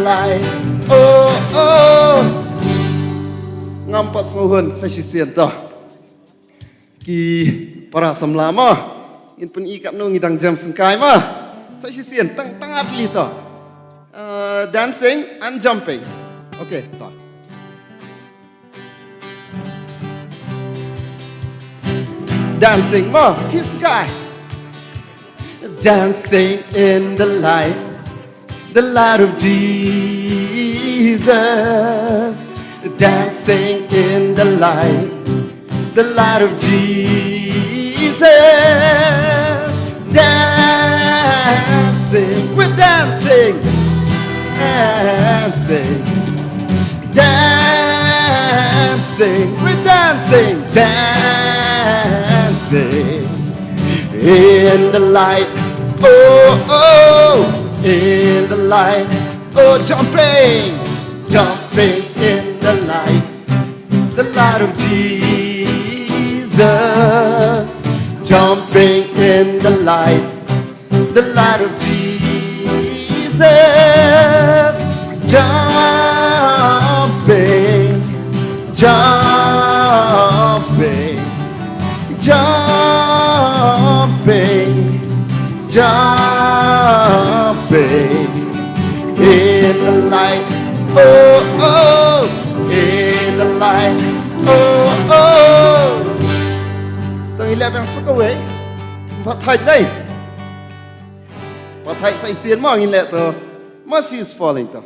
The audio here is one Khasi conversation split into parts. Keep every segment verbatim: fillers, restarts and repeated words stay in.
Lai. Oh, oh. Ngam pat sngewhun sa shisien to. Ki para samla mo. Ngin pyni katno ngi dang jam syngkai mo. Sa shisien tang tang atli to. Uh, dancing and jumping. Okay, to. Dancing mo, kiss guy. Dancing in the light, the light of Jesus. Dancing in the light, the light of Jesus. Dancing, we're dancing, dancing, dancing, we're dancing, dancing in the light. Oh, oh, in the light. Oh, jumping, jumping in the light, the light of Jesus. Jumping in the light, the light of Jesus. Jumping, jumping, jumping, jumping in the light. Oh, oh, in the light. Oh, oh. To ngi leh biang sa kawei. Pat thait dei. Pat thait sa shisien mo ngin leh to. Mercy is falling to.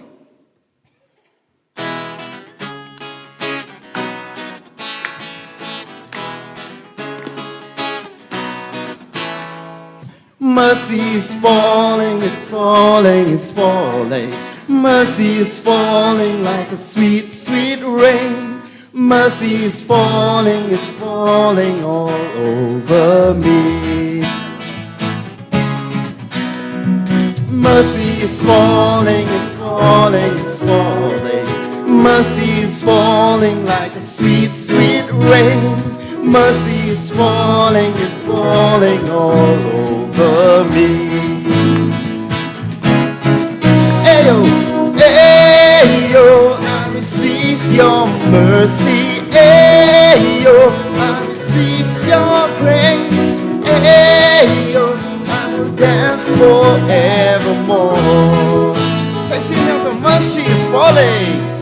Mercy is falling, it's falling, it's falling. Mercy is falling like a sweet, sweet rain. Mercy is falling, it's falling all over me. Mercy is falling, it's falling, it's falling. Mercy is falling like a sweet, sweet rain. Mercy is falling, it's falling all over me. Ayo, ayo, I receive your mercy. Ayo, I receive your grace. Ayo, I will dance forevermore. Say, sing out, the mercy is falling.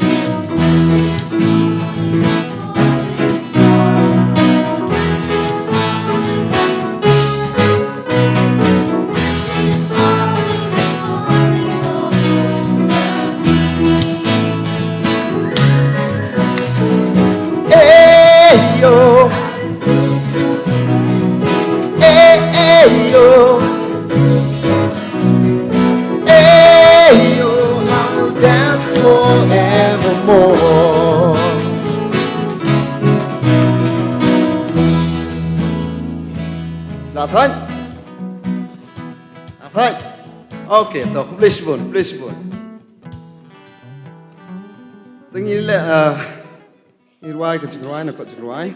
Ayo. Ayo. Ayo, I will dance forevermore. La thait. La thait. Okay, to, khublei shibun, khublei shibun. To ngin leh, uh, ngi rwai ka jingrwai, na ka jingrwai.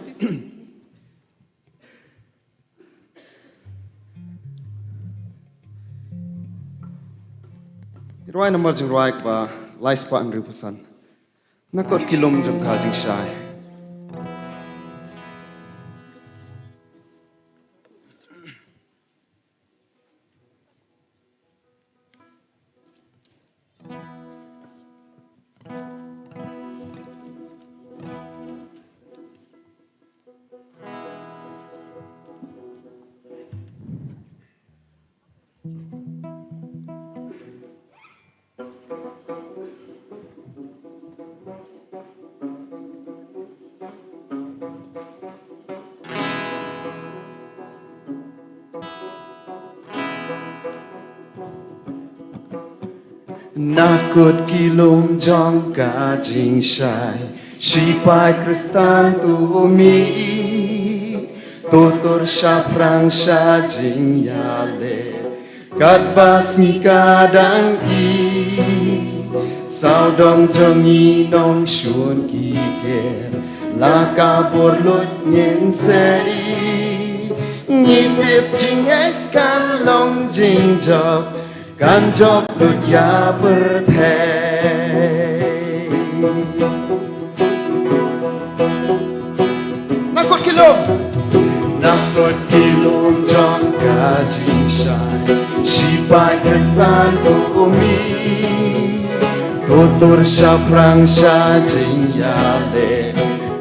Ngi rwai namar jingrwai kaba lai spah hynriewphew san. Na kot ki lum jong ka jingshai. Na kut ki lum jong ka jingshai, shipai Khristan to mih, to tur shaphrang sha jingïaleh. Katba sngi ka dang ih, sawdong jong ngi nongshun ki kher, la ka bor lut ngin sa ih. Ngi tip jingngeit kan long jingjop, kan jop lut ïa pyrthei. Nangta ki lum jong ka jingshai shipai Khristan u mi, to tur shaphrang sha jingïaleh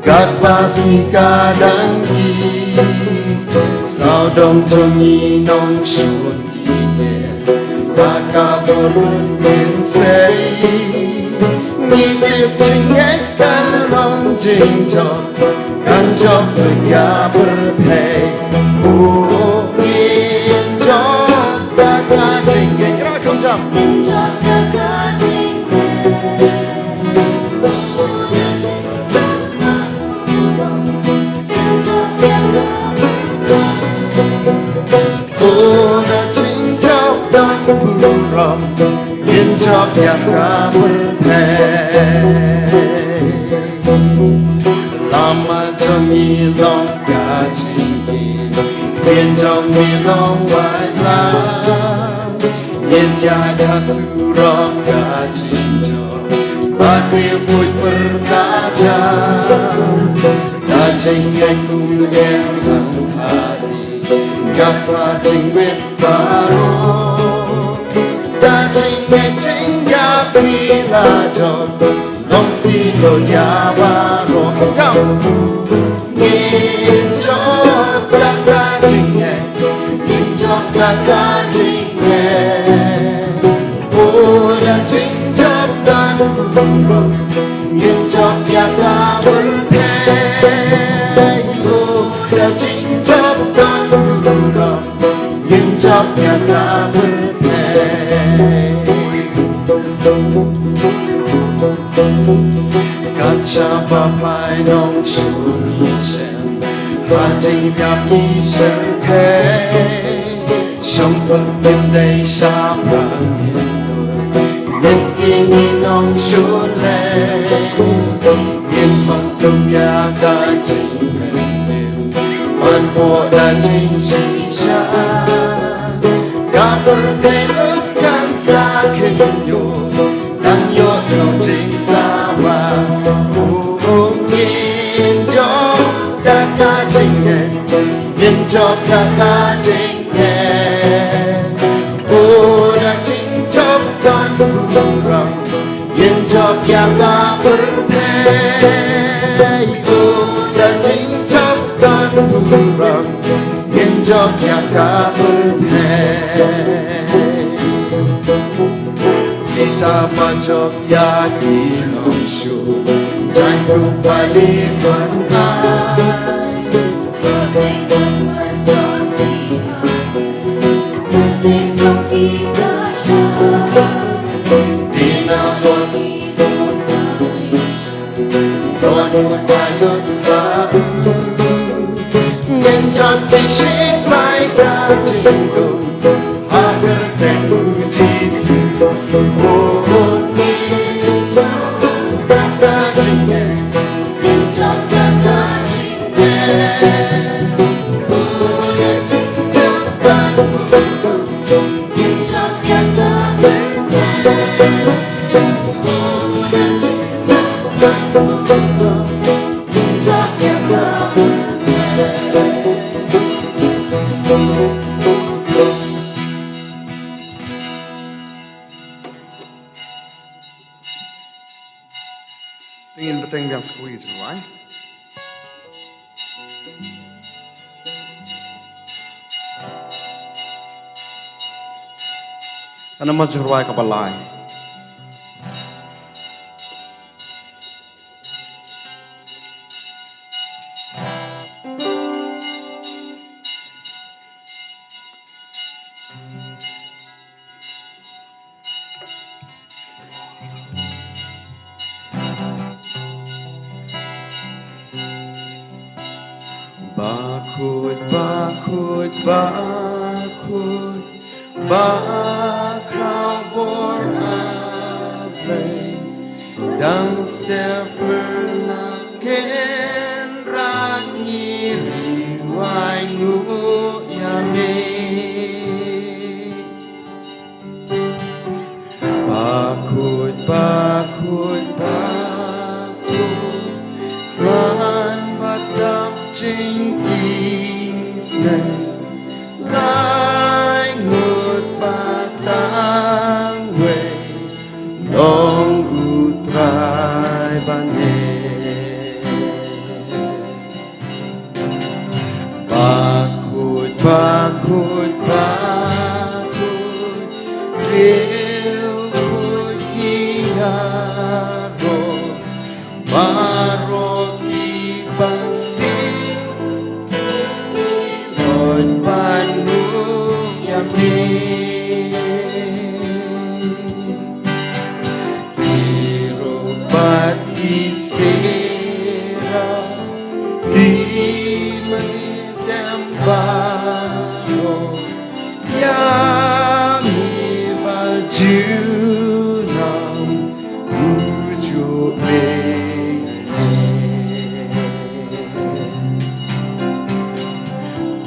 katba sngi ka dang i. Sawdong jong ngi nongshun ki ïa ba ka burom mynsiem. Ngi tip jingngeit kan long jingjop, kan jop pynïap pyrthei. Oh, ngin jop da ka jingngeit. Kira kham jam. Ngin jop da ka jingngeit. Ko da jingjop don burom, ngin jop ïa ka pyrthei. Lama jong ngi long ka jingim, ngin jong ngi long wai lam. Ngin ïaid ha surok ka jingjop, bad riew buit pyrta jam. Da jingngeit kum ïeng lang ha ri, katba jingwit baroh. Da jingngeit jingïap ngi la jop, long sniew ïa baroh. Jam. Ngin jop da ka jingngeit, ngin jop da ka jingngeit. Oh, da jingjop don burom, ngin jop ïa ka pyrthei. Oh, da jingjop don burom, ngin jop ïa ka pyrthei. Kat shaba phai nongshun mission, ha jingïap ngi shyrkhei. Shong suk ngi dei shaphrang ngi dur, ngin ki ngi nongshun lei. Ngin pyntung ïa ka jingkmen, ban buh da jingshisha. Ka pyrthei lut kan sa khyndiat, dang ïohsngew jingsawa. Oh, ngin jop da ka jingngeit, ngin jop da ka jingngeit. Oh, da jingjop don burom, ngin jop ïa ka pyrthei. Oh, da jingjop don burom, ngin jop ïa ka pyrthei. Kita ba jop ïa ki nongshun, jan ruh pali ban ai. Tina boni don u tayut ba u. Ngin jop ki shipai ka jingdum ha kyrteng u Jisu. Oh, ngin jop da ka jingngeit, ngin jop da ka jingngeit. Oh, ngin jop da ka jingngeit. Te ngin bteng biang sa kawei ka jingrwai. Ka namar jingrwai kaba lai. Bakhuid, bakhuid, bakhuid, bakhraw bor A Blei, dang step per na ken rak ngi ri wai nguh ïa me. Bakhuid, bakhuid, bakhuid, khlaiñ bad dap jing Lai ngut ba tang wei long U Trai ban ïeit. Bakhuid, bakhuid, bakhuid, riewkhuid ki ïaroh, baroh kiba sih, loit ban rung ïa me. Ki ruh bad ki syrah, ki myndem baroh, ïa me ba junom u juh beit.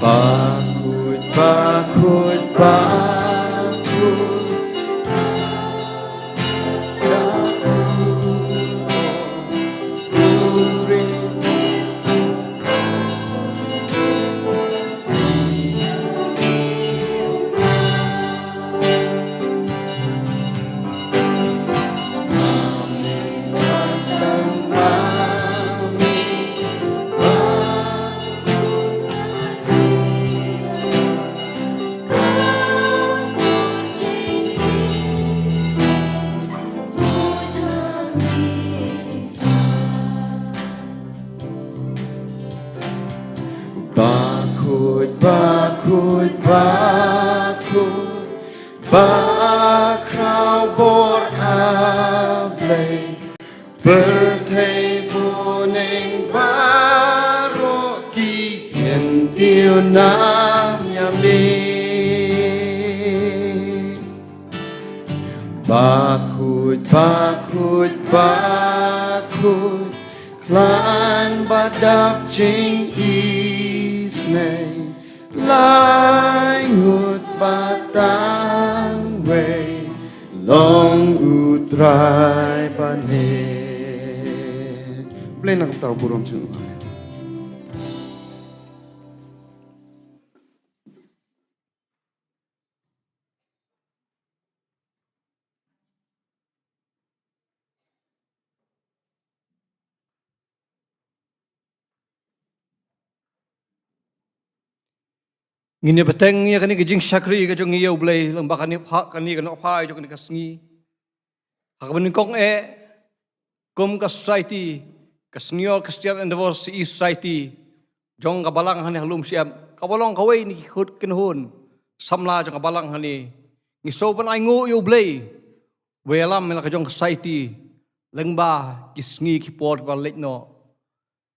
Bakhuid, bakhuid, bakhuid. Bakhuid, bakhuid, bakhuid, ba khraw bor, A Blei. Pyrthei bun baroh ki kyntiew nam ïa me. Bakhuid, bakhuid, bakhuid, khlaiñ ba dap jingisynei, lai ngut ba tang wei long U Trai ban ïeit. Blei na ka bynta u burom jong u. Amen. Ngin ïa bteng ïa kane ka jingshakri ka jong ngi ïa U Blei, lyngba kane ka, kane ka nohphai jong kane ka sngi. Ha kaba nyngkong eh, kum ka society, ka Senior Christian Endeavour C E Society jong ka balang hangne ha Lumshyiap, kaba long kawei na ki khun kynhun samla jong ka balang hangne, ngi sngewbha ban ainguh ïa U Blei uba ïalam ïa la ka jong ka society lyngba ki sngi ki por kiba la leit noh.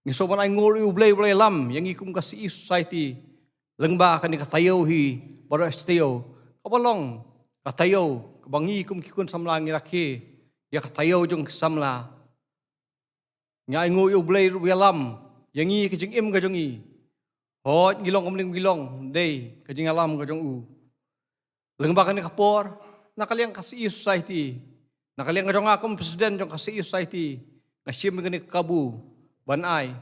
Ngi sngewbha ban ainguh ïa U Blei uba la ïalam ïa ngi kum ka C E Society lyngba kane ka taïew hi baroh shi taïew, kaba long ka taïew kaba ngi kum ki khun samla ngi rakhe ïa ka taïew jong ki samla. Ngi ainguh ïa U Blei ruh ba u ïalam ïa ngi ha ka jingim ka jong ngi. Hooid, ngi long kumne ngi long dei ka jingïalam ka jong u. Lyngba kane ka por, na ka liang ka C E Society, na ka liang ka jong nga kum president jong ka C E Society, nga shim kane ka kabu ban ai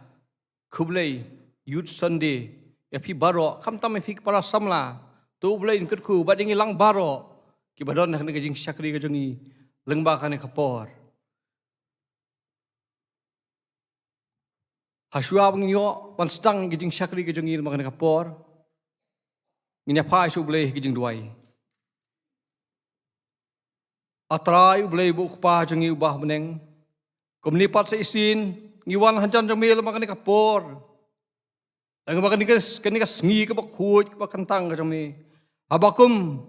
khublei Youth Sunday ïa phi baroh, khamtam ïa phi ki para samla. To U Blei un kyrkhu bad ïa ngi lang baroh kiba don ha kane ka jingshakri ka jong ngi lyngba kane ka por. Hashwa ba ngin ïoh ban sdang ïa ka jingshakri ka jong ngi lyngba kane ka por, ngin ïa phai sha U Blei ha ka jingduwai. A Trai U Blei ba u Kpa jong ngi uba ha bneng, kumne pat sa shisien ngi wan hajan jong me lyngba kane ka por, lyngba kane ka, kane ka sngi kaba khuid kaba kyntang ka jong me. Haba kum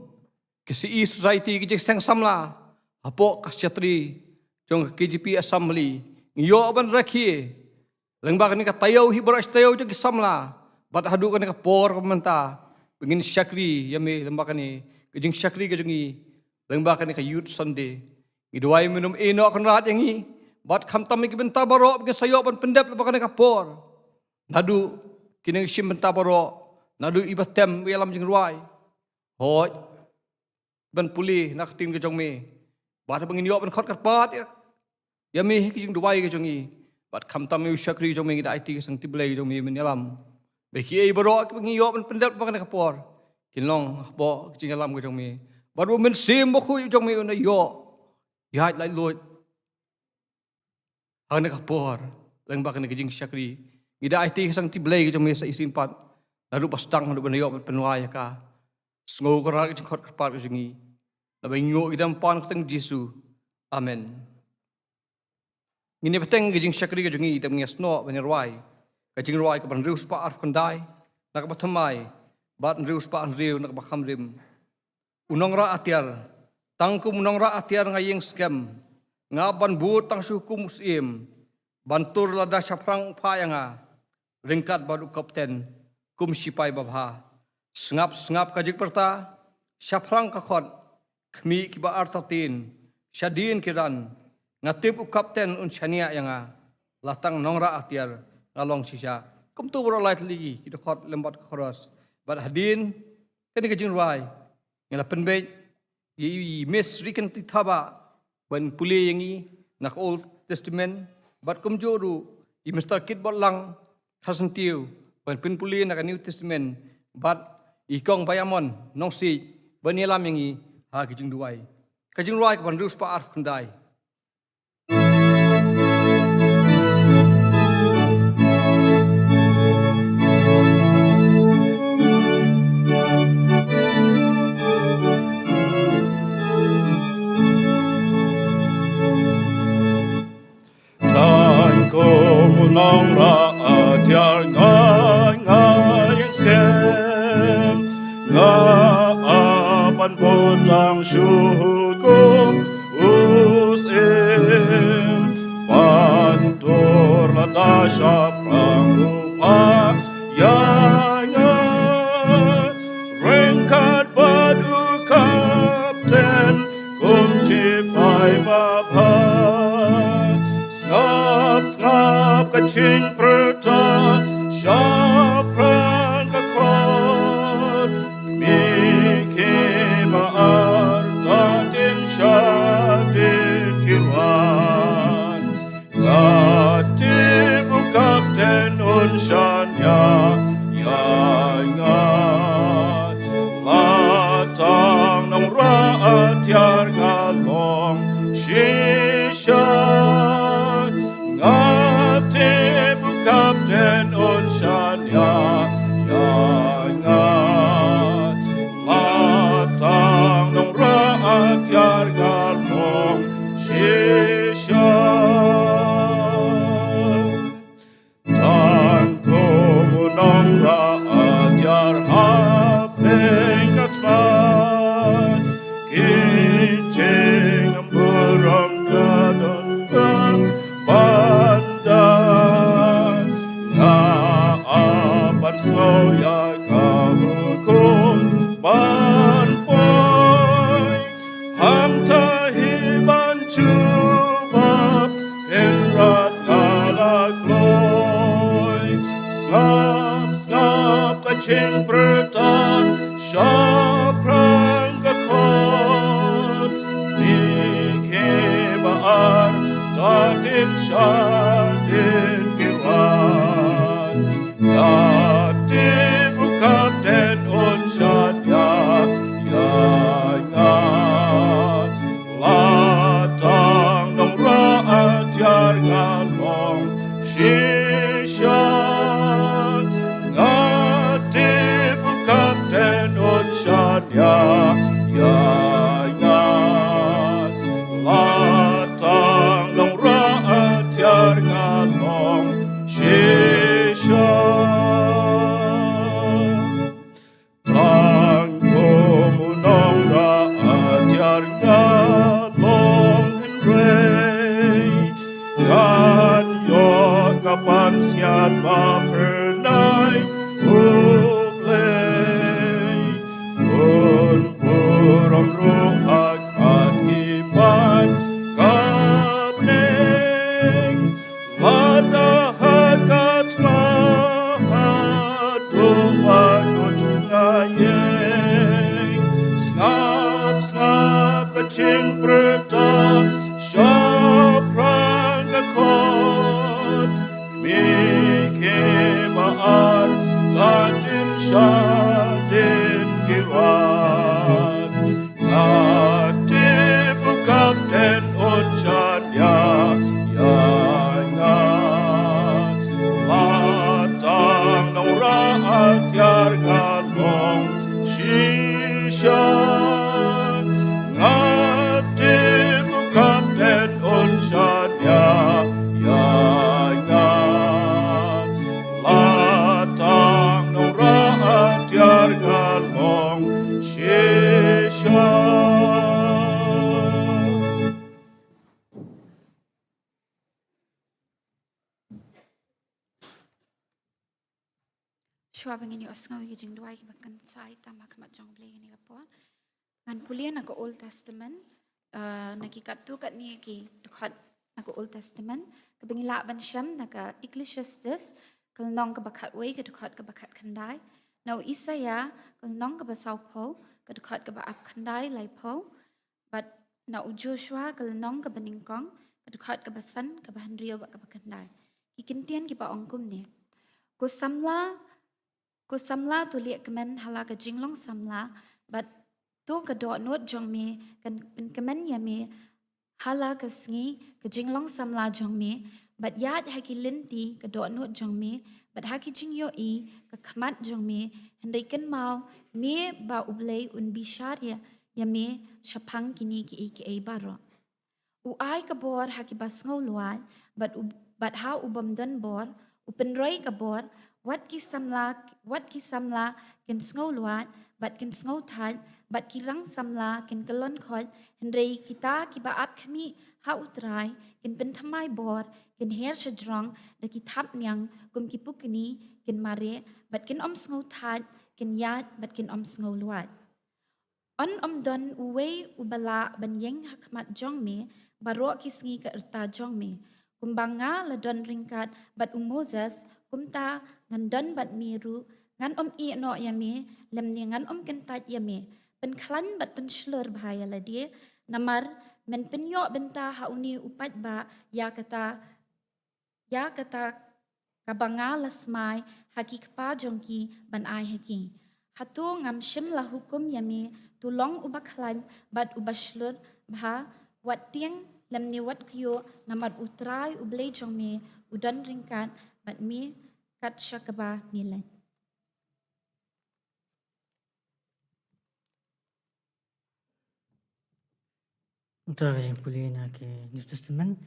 ka C E Society, ka jingseng samla hapoh ka shatri jong ka K J P Assembly, ngi ïoh ban rakhe lyngba kane ka taïew hi baroh shi taïew jong ki samla, bad haduh kane ka por kaba mynta ba ngin shakri ïa me lyngba kane ka jingshakri ka jong ngi lyngba kane ka Youth Sunday. Ngi duwai me un ïehnoh kynrad ïa ngi bad khamtam ïa ki bynta baroh ba ngin sa ïoh ban pyndep lyngba kane ka por. Naduh kine ki shim bynta baroh, naduh i ba tem, ba ïalam jingrwai, hooid, ban pule na ka ktien ka jong me, bad ba ngin ïoh ban khot kyrpad ïa, ïa me ha ka jingduwai ka jong ngi. Bad khamtam ïa u shakri jong me, ngi da aiti ka sangti Blei ka jong me ban ïalam Ba kiei baroh kiba ngi ïoh ban pyndep ha kane ka por, kin long hapoh ka jingïalam ka jong me. Bad U Mynsiem Bakhuid jong me un ïoh ïaid laitluid ha kane ka por, lyngba kane ka jingshakri. Ngi da aiti ha ka sngi Blei ka jong me sa shisien pat, naduh ba sdang haduh ban ïoh ban pynwai ïa ka. Sngew kyrpad ka jingkhot kyrpad ka jong ngi. Naba ngi ïoh ïa kane ha ka kyrteng Jisu. Amen. Ngin ïa bteng ka jingshakri ka jong ngi, te ngin ïa snoh ban ïa rwai ka jingrwai kaba hynriew spah arphew khyndai na kaba thymmai, bad hynriew spah hynriew na kaba khamrim. U nongrah atiar. Tang kum u nongrah atiar nga ïeng skhem, nga ap ban bud tang sha hukum u syiem, ban tur lada shaphrang u phah ïa nga ryngkat bad u kapten kum shipai babha. Sngap sngap ka jingpyrta shaphrang ka khot, khmih kiba artatien shadien ki ran. Nga tip u kapten un shaniah ïa nga, la tang nongrah atiar nga long shisha. Kumta baroh lai tylli ki dkhot lem bad ka chorus. Bad hadien kane ka jingrwai, ngi la pynbeit ïa i Miss Rikenti Thabah ban pule ïa ngi na ka Old Testament, bad kumjuh ruh i Mister Kitbotlang Kharsyntiew ban pynpule na ka New Testament, bad i Kong Bayamon Nongsiej ban ïalam ïa ngi ha ka jingduwai. Ka jingrwai kaba hynriew spah arphew khyndai. Tang kum u nongrah atiar nga, nga ïeng skhem, nga ap ban bud tang sha hukum u syiem, ban tur lada shaphrang u phah ïa nga ryngkat bad u kapten kum shipai babha. Sngap sngap ka jingpyrta shaphrang ka khot, khmih kiba artatien shadien ki wan. Nga tip u kapten un shaniah ïa nga, la tang nongrah atiar nga long shisha. Nga tip u kapten un shaniah ïa nga, la tang nongrah atiar nga long shisha. Tang kum u nongrah atiar hapdeng ka thma, ki jingburom ka don tang ban da. Nga ap ban sngew ïa ka hukum ban poi, hangta hi ban jubab, Kynrad nga la kloi. Sngap sngap ka jingpyrta shaphrang ka khot, khmih kiba artatien shadien ki wan. Nga tip u kapten un shaniah ïa nga, la tang nongrah atiar nga long shisha. Nga tip u kapten un shaniah ïa nga, la tang nongrah atiar nga long shisha. Tang kum u nongrah atiar nga long hynrei, ngan ïoh ka pansngiat ba phyrnai U Blei. Un burom ruh ha khmat ki paid ka bneng, lada ha ka thma haduh ba kut nga ïeng. Sngap sngap ka jingpyrta shaphrang ka khot, khmih ki Shuwa ba ngin ïohsngew ïa ki jingduwai kiba kynsai tam ha khmat jong U Blei ïa kane ka por, ngan pule na ka Old Testament, eh, na ki katto katne ki dkhot na ka Old Testament, kaba ngi lah ban shem na ka Ecclesiastes, ka lynnong kaba khatwei, ka dkhot kaba khatkhyndai, na u Isaïah, ka lynnong kaba sawphew, ka dkhot kaba arphew khyndai, laiphew, bad na u Joshua, ka lynnong kaba nyngkong, ka dkhot kaba san, kaba hynriew bad kaba khyndai. Ki kyntien kiba ong kumne: Ko samla, ko samla, to leh kmen ha la ka jinglong samla, bad to ka dohnud jong me kan pynkmen ïa me ha la ka sngi ka jinglong samla jong me, bad ïaid ha ki lynti ka dohnud jong me, bad ha ki jingïohi ka khmat jong me, hynrei kynmaw, me ba U Blei un bishar ïa, ïa me shaphang kine kiei kiei baroh. U ai ka bor ha kiba sngewlwait, bad u, bad ha u bym don bor u pynroi ka bor. Wat ki samla, wat ki samla kin sngewlwait bad kin sngewthait, bad ki rang samla kin kyllon khoit, hynrei kita kiba ap khmih ha U Trai kin pynthymmai bor, kin her shajrong da ki thapniang kum ki pukni, kin mareh bad kin ym sngewthait, kin ïaid bad kin ym sngewlwait. Yn ym don uwei uba lah ban ïeng ha khmat jong me baroh ki sngi ka rta jong me. Kumba nga la don ryngkat bad u Moses, kumta ngan don bad me ruh. Ngan ym ïehnoh ïa me, lymne ngan ym kyntait ïa me. Pynkhlaiñ bad pynshlur bha ïa lade, namar men pynïoh bynta ha une u paidbah ïa kata, ïa kata kaba nga la smai ha ki kpa jong ki ban ai ha ki. Hato ngam shym la hukum ïa me, to long uba khlaiñ bad uba shlur bha? Wat tieng lymne wat kyiuh, namar U Trai U Blei jong me u don ryngkat bad me kat sha kaba me leit. Uta ka jingpule na ka New Testament.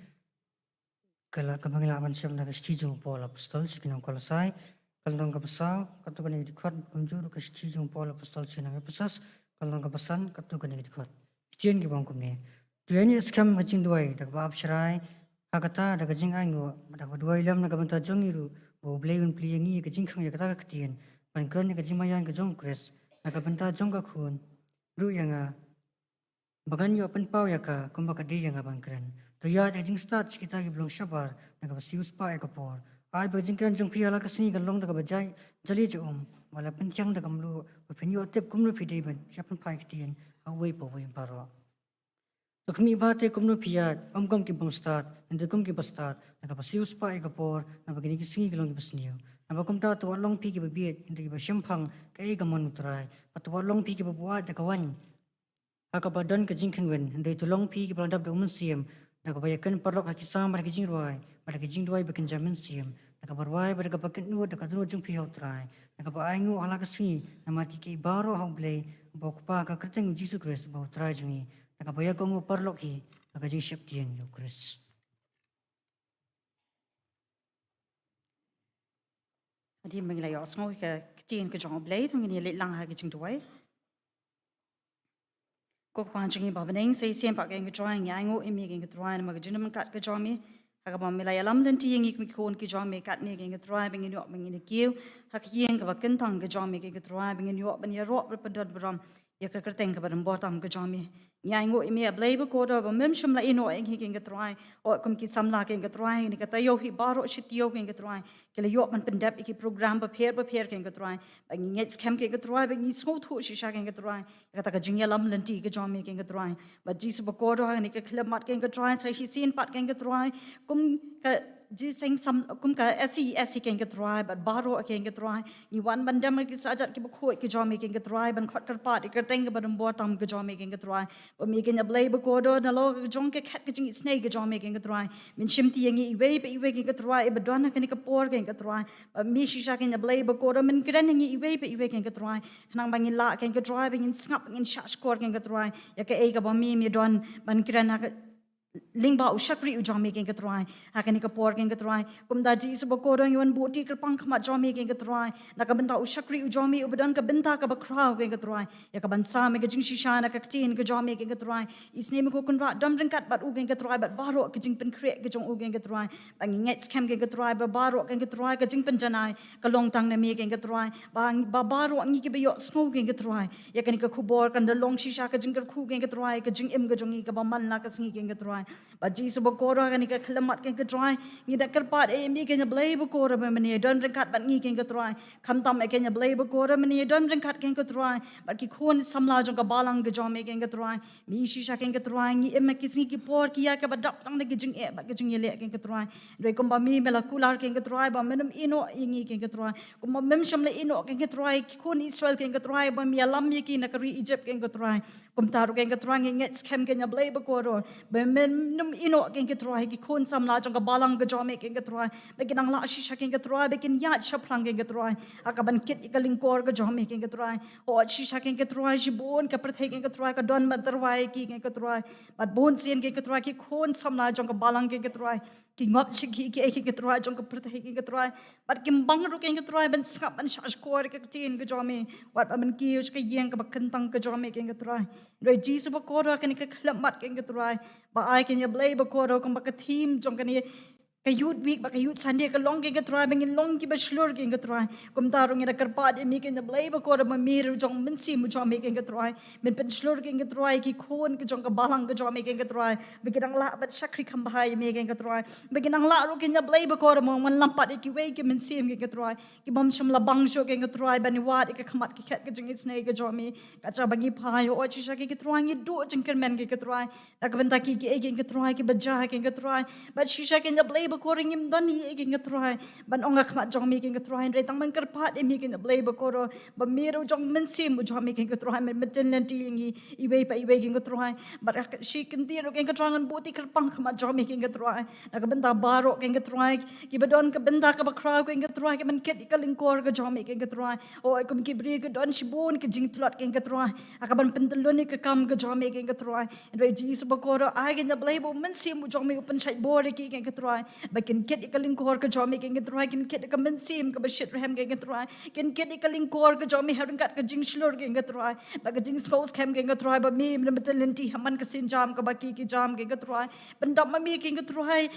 Ka la, kaba ngi lah ban shem na ka shithi jong u Paul Apostol sha ki nong Kolosai, ka lynnong kaba saw, katto katne ki dkhot, kumjuh ruh ka shithi jong u Paul Apostol sha ki nong Ephesos, ka lynnong kaba san, katto katne ki dkhot. Ki ktien kiba ong kumne: To ïaineh skhem ha ka jingduwai da kaba ap sharai, ha kata da ka jingainguh, da kaba duwai lem na ka bynta jong ngi ruh, ba U Blei un plie ïa ngi ïa ka jingkhang ïa kata ka ktien, ban kren ïa ka jingmaïan ka jong U Khrist na ka bynta jong ka khun, ruh ïa nga, ba ngan ïoh pynpaw ïa ka kumba ka dei ïa nga ban kren. To ïaid ha ka jingstad sha kita kiba long shabar, da kaba siew spah ïa ka por. Ai ba ka jingkren jong phi ha la ka sngi kan long da kaba jai, jali jaum, ba la pynthiang da ka mluh, ba phin ïoh tip kumno phi dei ban ïa pynphai ktien ha uwei pa uwei baroh. To khmih bha te kumno phi ïaid, ym kum ki bym stad, hynrei kum kiba stad, da kaba siew spah ïa ka por, naba kine ki sngi ki long kiba sniew. Naba kumta to wat long phi kiba bieit, hynrei kiba shemphang kaei ka mon U Trai. Bad to wat long phi kiba buaid da ka waiñ ha kaba don ka jingkynwin, hynrei to long phi kiba la dap da U Mynsiem, da kaba ïakren paralok ha ki Salm bad ha ki jingrwai, bad ha ki jingduwai ba kynja mynsiem, da kaba rwai bad da kaba kynnoh da ka dohnud jong phi ha U Trai, da kaba ainguh ha la ka sngi namar ki kiei baroh ha U Blei uba U Kpa, ha ka kyrteng U Jisu Khrist uba U Trai jong ngi, da kaba ïakohnguh paralok hi ha ka jingsheptieng ïa U Khrist. Hadien ba ngi la ïohsngew ïa ka ktien ka jong U Blei, to ngin ïa leit lang ha ka jingduwai. Ko Kpa jong ngi ba ha bneng, sa shisien pat ko Trai, ngi ainguh ïa me ko Trai namar ka jingdon ryngkat ka jong me. Ha kaba me la ïalam lynti ïa ngi kum ki khun ki jong me katne ko Trai, ba ngin ïoh ba ngin ïa kiew ha ka ïing kaba kyntang ka jong me ko Trai, ba ngin ïoh ban ïaroh bad pyndonkam ïa ka kyrteng kaba donbor tam ka jong me. Ngi ainguh ïa me A Blei ba kordor ba mem shym la ïehnoh ïa ngi ko Trai, oh kum ki samla ko Trai, ha kane ka taïew hi baroh shi taïew ko Trai, ki la ïoh ban pyndep ïa ki program bapher bapher ko Trai. Ba ngi ngeit skhem ko Trai, ba ngi sngewthuh shisha ko Trai ïa kata ka jingïalam lynti ka jong me ko Trai. Bad Jisu ba kordor, ha kane ka khyllipmat ko Trai, sa shisien pat ko Trai, kum ka jingïaseng sam, kum ka S C E S C ko Trai, bad baroh ko Trai, ngi wan ban dem ha ki sha jait kiba khuid ki jong me ko Trai, ban khot kyrpad ïa ka kyrteng kaba donbor tam ka jong me ko Trai. Ba me ko A Blei ba kordor, nalor ka jong ka khet ka jingisynei ka jong me ko Trai, men shimti ïa ngi iwei pa iwei ko Trai, iba don ha kane ka por ko Trai. Ba me shisha ko A Blei ba kordor, men kren ïa ngi iwei pa iwei ko Trai, khnang ba ngin lah ko Trai, ba ngin sngap, ba ngin shahshkor ko Trai ïa kaei kaba me me don ban kren ha ka lyngba u shakri u jong me, ko Trai. Ha kane ka por, ko Trai, kumta Jisu bakordor, ngi wan buh ïa ka kyrpang khmat jong me, ko Trai, na ka bynta u shakri u jong me, uba don ka bynta kaba khraw, ko Trai, ïa kaban sam ïa ka jingshisha na ka ktien ka jong me, ko Trai. Isynei me ko Kynrad, don ryngkat bad u, ko Trai, bad baroh ka jingpynkhreh ka jong u, ko Trai. Ba ngi ngeit skhem, ko Trai, ba baroh, ko Trai, ka jingpynjanai ka long tang na me, ko Trai. Ba, ba baroh ngi kiba ïohsngew, ko Trai, ïa kane ka khubor kan da long shisha ka jingkyrkhu, ko Trai, ka jingim ka jong ngi kaba man la ka sngi, ko Trai. Bad Jisu bakordor, ha kane ka khyllipmat, ko Trai, ngi da kyrpad ïa me, ko Blei bakordor, ba men ïadon ryngkat bad ngi, ko Trai. Khamtam ïa, ko Blei bakordor, men ïadon ryngkat, ko Trai, bad ki khun samla jong ka balang ka jong me, ko Trai. Me shisha, ko Trai, ngi im ha ki sngi ki por ki ïa kaba dap tang da ki jingeh bad ki jingïaleh, ko Trai. Hynrei kumba me me la kular, ko Trai, ba men ym ïehnoh ïa ngi, ko Trai. Kumba mem shym la ïehnoh, ko Trai, ki khun Israel, ko Trai, ba me ïalam ïa ki na ka ri Egypt, ko Trai. Kumta ruh, ko Trai, ngi ngeit skhem, ko Blei bakordor, ba men ym ïehnoh, ko Trai, ki khun samla jong ka balang ka jong me, ko Trai, ba kin nang lah shisha, ko Trai, ba kin ïaid shaphrang, ko Trai, ha kaban kit ïa ka lyngkor ka jong me, ko Trai. Hooid shisha, ko Trai, shibun ka pyrthei, ko Trai, ka don ban tyrwa ïa ki, ko Trai. Bad bun sien, ko Trai, ki khun samla jong ka balang, ko Trai, ki ngop sha ki, ki, ko Trai, jong ka pyrthei, ko Trai. Bad kim bang ruh, ko Trai, ban sngap ban shahshkor ïa ka ktien ka jong me. Wat ban kiew sha ka ïing kaba kyntang ka jong me, ko Trai. Hynrei Jisu bakordor, ha kane ka khyllipmat, ko Trai, ba ai, ko Blei bakordor, kumba ka theme jong kane ka Youth Week bad ka Youth Sunday ka long, ko Trai, ba ngin long kiba shlur, ko Trai. Kumta ruh ngi da kyrpad ïa me, ko Blei bakordor, ba me ruh jong mynsiem u jong me, ko Trai, men pynshlur, ko Trai, ki khun ka jong ka balang ka jong me, ko Trai, ba kin nang lah ban shakri kham bha ïa me, ko Trai, ba kin nang lah ruh, ko Blei bakordor, ba men lam pat ïa kiwei ki mynsiem, ko Trai, ki bym shym la bang shuh, ko Trai, ban wad ïa ka khmat ka khet ka jingisynei ka jong me. Katta ba ngi phai, hooid shisha, ko Trai, ngi duh jingkyrmen, ko Trai, na ka bynta ki, ki, ko Trai, kiba jia, ko Trai. Bad shisha, ko Blei bakordor, ngim don ei ei, ko Trai, ban ong ha khmat jong me, ko Trai, hynrei tang ban kyrpad ïa me, ko Blei bakordor, ba me ruh jong mynsiem u jong me, ko Trai, men, men btin lynti ïa ngi iwei pa iwei, ko Trai. Bad ha shi kyntien ruh, ko Trai, ngan buh ïa ka kyrpang ha khmat jong me, ko Trai, na ka bynta baroh, ko Trai, kiba don ka bynta kaba khraw, ko Trai, kiban kit ïa ka lyngkor ka jong me, ko Trai. Hooid, kum ki briew ki don shibun ki jingtlot, ko Trai, ha kaban pyntyllun ïa ka kam ka jong me, ko Trai. Hynrei Jisu bakordor, ai, ko Blei, ba u mynsiem u jong me u pynshait bor ïa ki, ko Trai, ba kin kit ïa ka lyngkor ka jong me, ko Trai, kin kit ïa ka mynsiem kaba shitrhem, ko Trai, kin kit ïa ka lyngkor ka jong me ha ryngkat ka jingshlur, ko Trai, bad ka jingsngew skhem, ko Trai, ba me men btin lynti ha man ka sienjam kaba ki, ki jam, ko Trai. Pyndap ma me, ko Trai,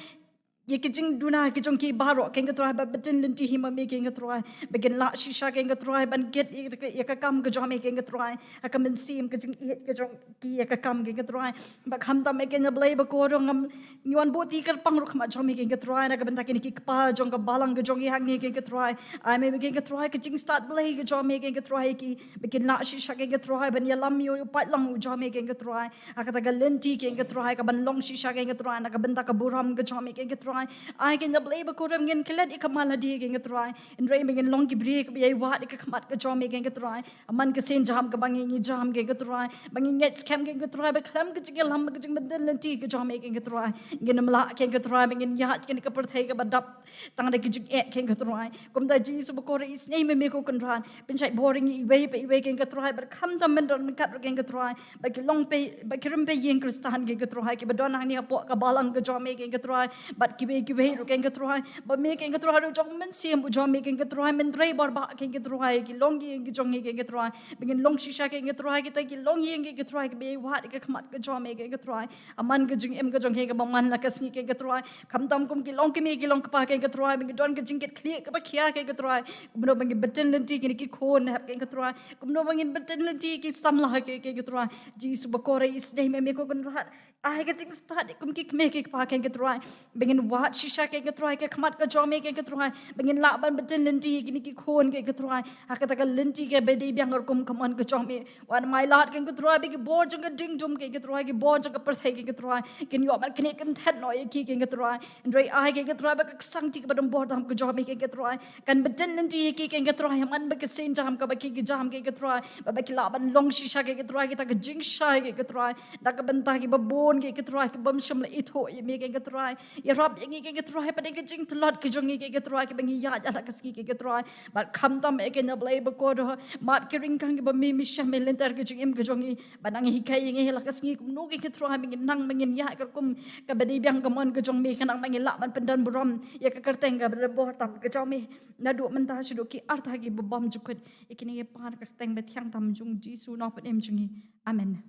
ïa ki jingduna ki jong ki baroh, ko Trai, bad btin lynti hi ma me, ko Trai, ba kin lah shisha, ko Trai, ban kit ïa ka, ïa ka kam ka jong me, ko Trai, ha ka mynsiem ka jingïeit ka jong ki ïa ka kam, ko Trai. Bad khamtam, ko Blei bakordor, ngam, ngi wan buh ïa ka kyrpang ruh ha khmat jong me, ko Trai, na ka bynta kine ki kpa jong ka balang ka jong ngi hangne, ko Trai. Ai me, ko Trai, ka jingstad Blei ka jong me, ko Trai, ki, ba kin lah shisha, ko Trai, ban ïalam ïa u paidlang u jong me, ko Trai, ha kata ka lynti, ko Trai, kaban long shisha, ko Trai, na ka bynta ka burom ka jong me, ko Trai. Ai, ko Blei bakordor, ngin klet ïa ka man lade, ko Trai, hynrei ba ngin long ki briew kiba ïai wad ïa ka khmat ka jong me, ko Trai, ha man ka sienjam kaba ngi, ngi jam, ko Trai, ba ngi ngeit skhem, ko Trai, ba khlem ka jingïalam, ka jingbtin lynti ka jong me, ko Trai, ngin ym lah, ko Trai, ba ngin ïaid ha kane ka pyrthei kaba dap tang da ki jingeh, ko Trai. Kumta Jisu bakordor, isynei ma me, ko Kynrad, pynshait bor ïa ngi iwei pa iwei, ko Trai, bad khamtam men don ryngkat ruh, ko Trai, bad ki longpei, bad ki rympei ïing Khristan, ko Trai, kiba don hangne hapoh ka balang ka jong me, ko Trai, bad kiwei kiwei ruh, ko Trai, ba me, ko Trai, ruh jong mynsiem u jong me, ko Trai, men trei bor bha, ko Trai, ki longïing ki jong ngi, ko Trai, ba ngin long shisha, ko Trai, kita ki longïing, ko Trai, kiba ïai wad ïa ka khmat ka jong me, ko Trai, ha man ka jingim ka jong ngi kaba man la ka sngi, ko Trai. Khamtam kum ki longkmie ki longkpa, ko Trai, ba ngi don ka jingkitkhlieh kaba khia, ko Trai, kumno ba ngin btin lynti ïa kine ki khun hep, ko Trai, kumno ba ngin btin lynti ïa ki samla, ko, ko Trai. Jisu bakordor, isynei ma me, ko Kynrad, ai ka jingstad kum ki kmie ki kpa, ko Trai, ba ngin wad shisha, ko Trai, ïa ka khmat ka jong me, ko Trai, ba ngin lah ban btin lynti ïa kine ki khun, ko Trai, ha kata ka lynti kaba dei biang rukom ka mon ka jong me. Wan mai lad, ko Trai, ba ki bor jong ka ding dum, ko Trai, ki bor jong ka pyrthei, ko Trai, kin ïoh ban knieh kynthet noh ïa ki, ko Trai. Hynrei ai, ko Trai, ba ka ksangti kaba dum bor tam ka jong me, ko Trai, kan btin lynti ïa ki, ko Trai, ha man ba ka sienjam kaba ki, ki jam, ko Trai, ba, ba ki lah ban long shisha, ko Trai, kita ka jingshai, ko Trai, na ka bynta kiba bun Ngi, ko Trai, kiba ym shym la ithuh ïa me, ko Trai. Ïarap ïa ngi, ko Trai, pat ïa ka jingtlot ka jong ngi, ko Trai, kaba ngi ïaid ha la ka sngi, ko Trai. Bad khamtam, ko Blei bakordor, map ki jingkyrkhu kiba me, me shah, me lynter ka jingim ka jong ngi. Bad nang hikai ïa ngi ha la ka sngi kumno, ko Trai, ba ngin nang, ba ngin ïaid ka rukom kaba dei biang ka mon ka jong me, khnang ba ngin lah ban pyndon burom ïa ka kyrteng kaba donbor tam ka jong me. Naduh mynta shaduh ki arta kiba bymjukut. Ïa kine ngi pan ha ka kyrteng bathiang tam jong U Jisu, U Nongpynim jong ngi. Amen.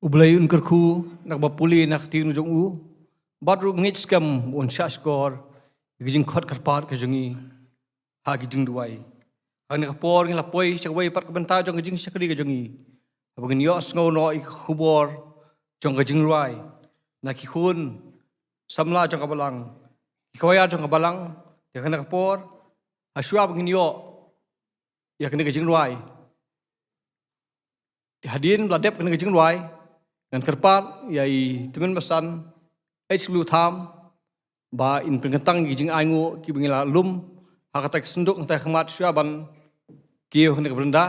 U Blei un kyrkhu na kaba pule na ka ktien jong u, bad ruh ngeit skhem un shahshkor ïa ka jingkhot kyrpad ka jong ngi ha ki jingduwai. Ha kane ka por ngi la poi sha kawei pat ka bynta jong ka jingshakri ka jong ngi, haba ngin ïohsngew noh ïa ka khubor jong ka jingrwai na ki khun samla jong ka balang, ki kwaiar jong ka balang. Te ha kane ka por, ha shuwa ba ngin ïoh ïa kane ka jingrwai, te hadien ba la dep kane ka jingrwai, ngan kyrpad ïa i Tymmen Basan H W Tham ba in pynkyntang ïa ki jingainguh kiba ngi la lum ha kata ka synduk hangtai ha khmat shuwa ban kiew ha kane ka bynta.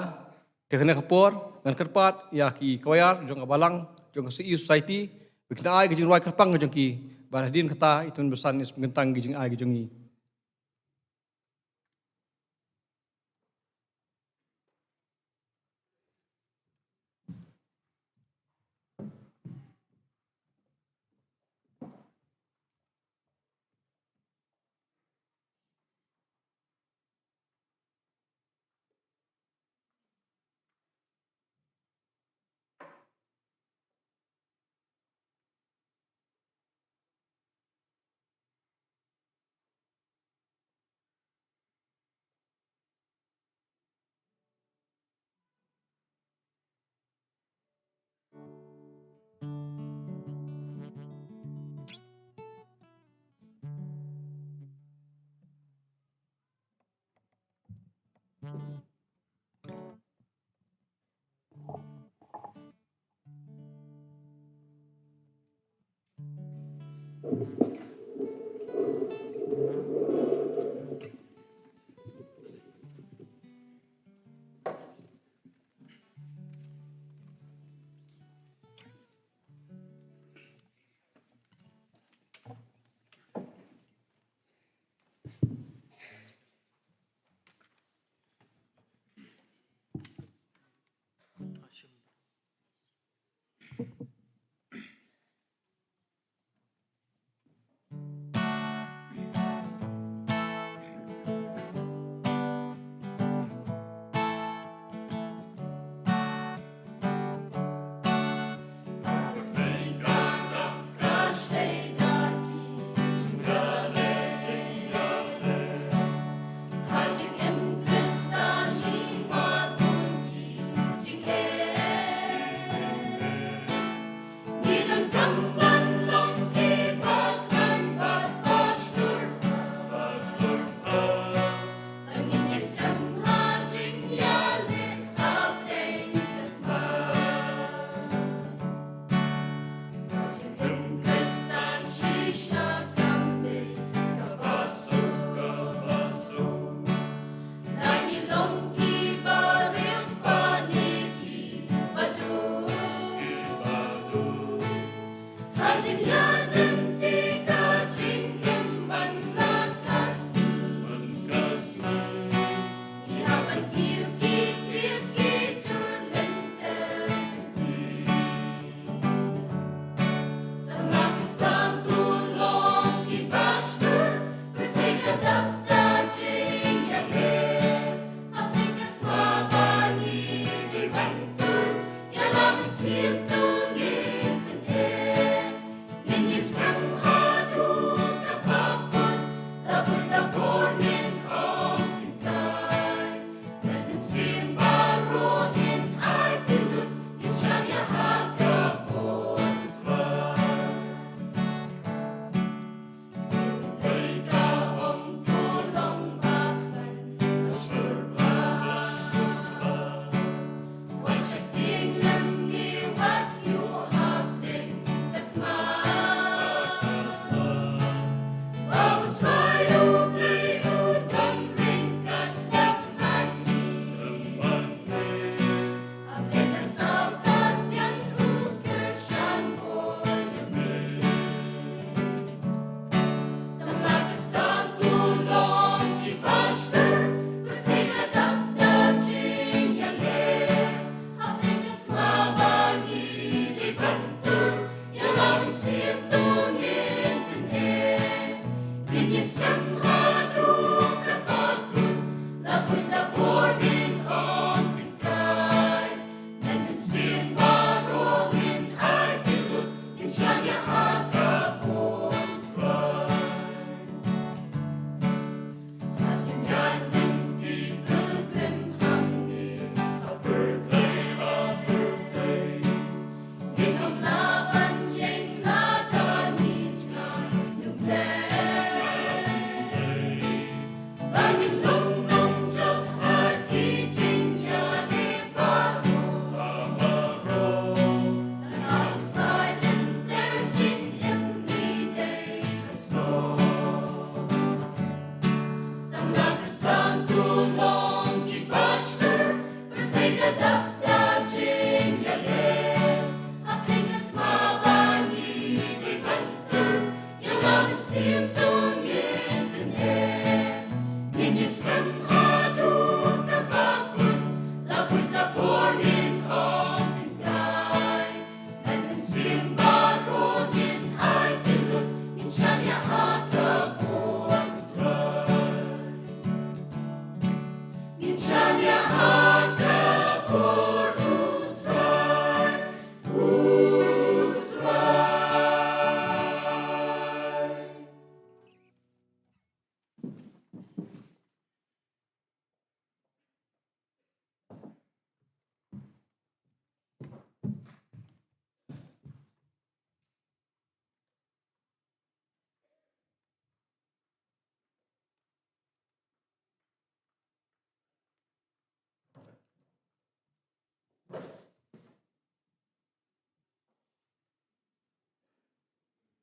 Te ha kane ka por ngan kyrpad ïa ki kwaiar jong ka balang, jong ka C E Society, ba kin ai ka jingrwai kyrpang ka jong ki, bad hadien kata i Tymmen Basan in sa pynkyntang ïa ki jingai ka jong ngi.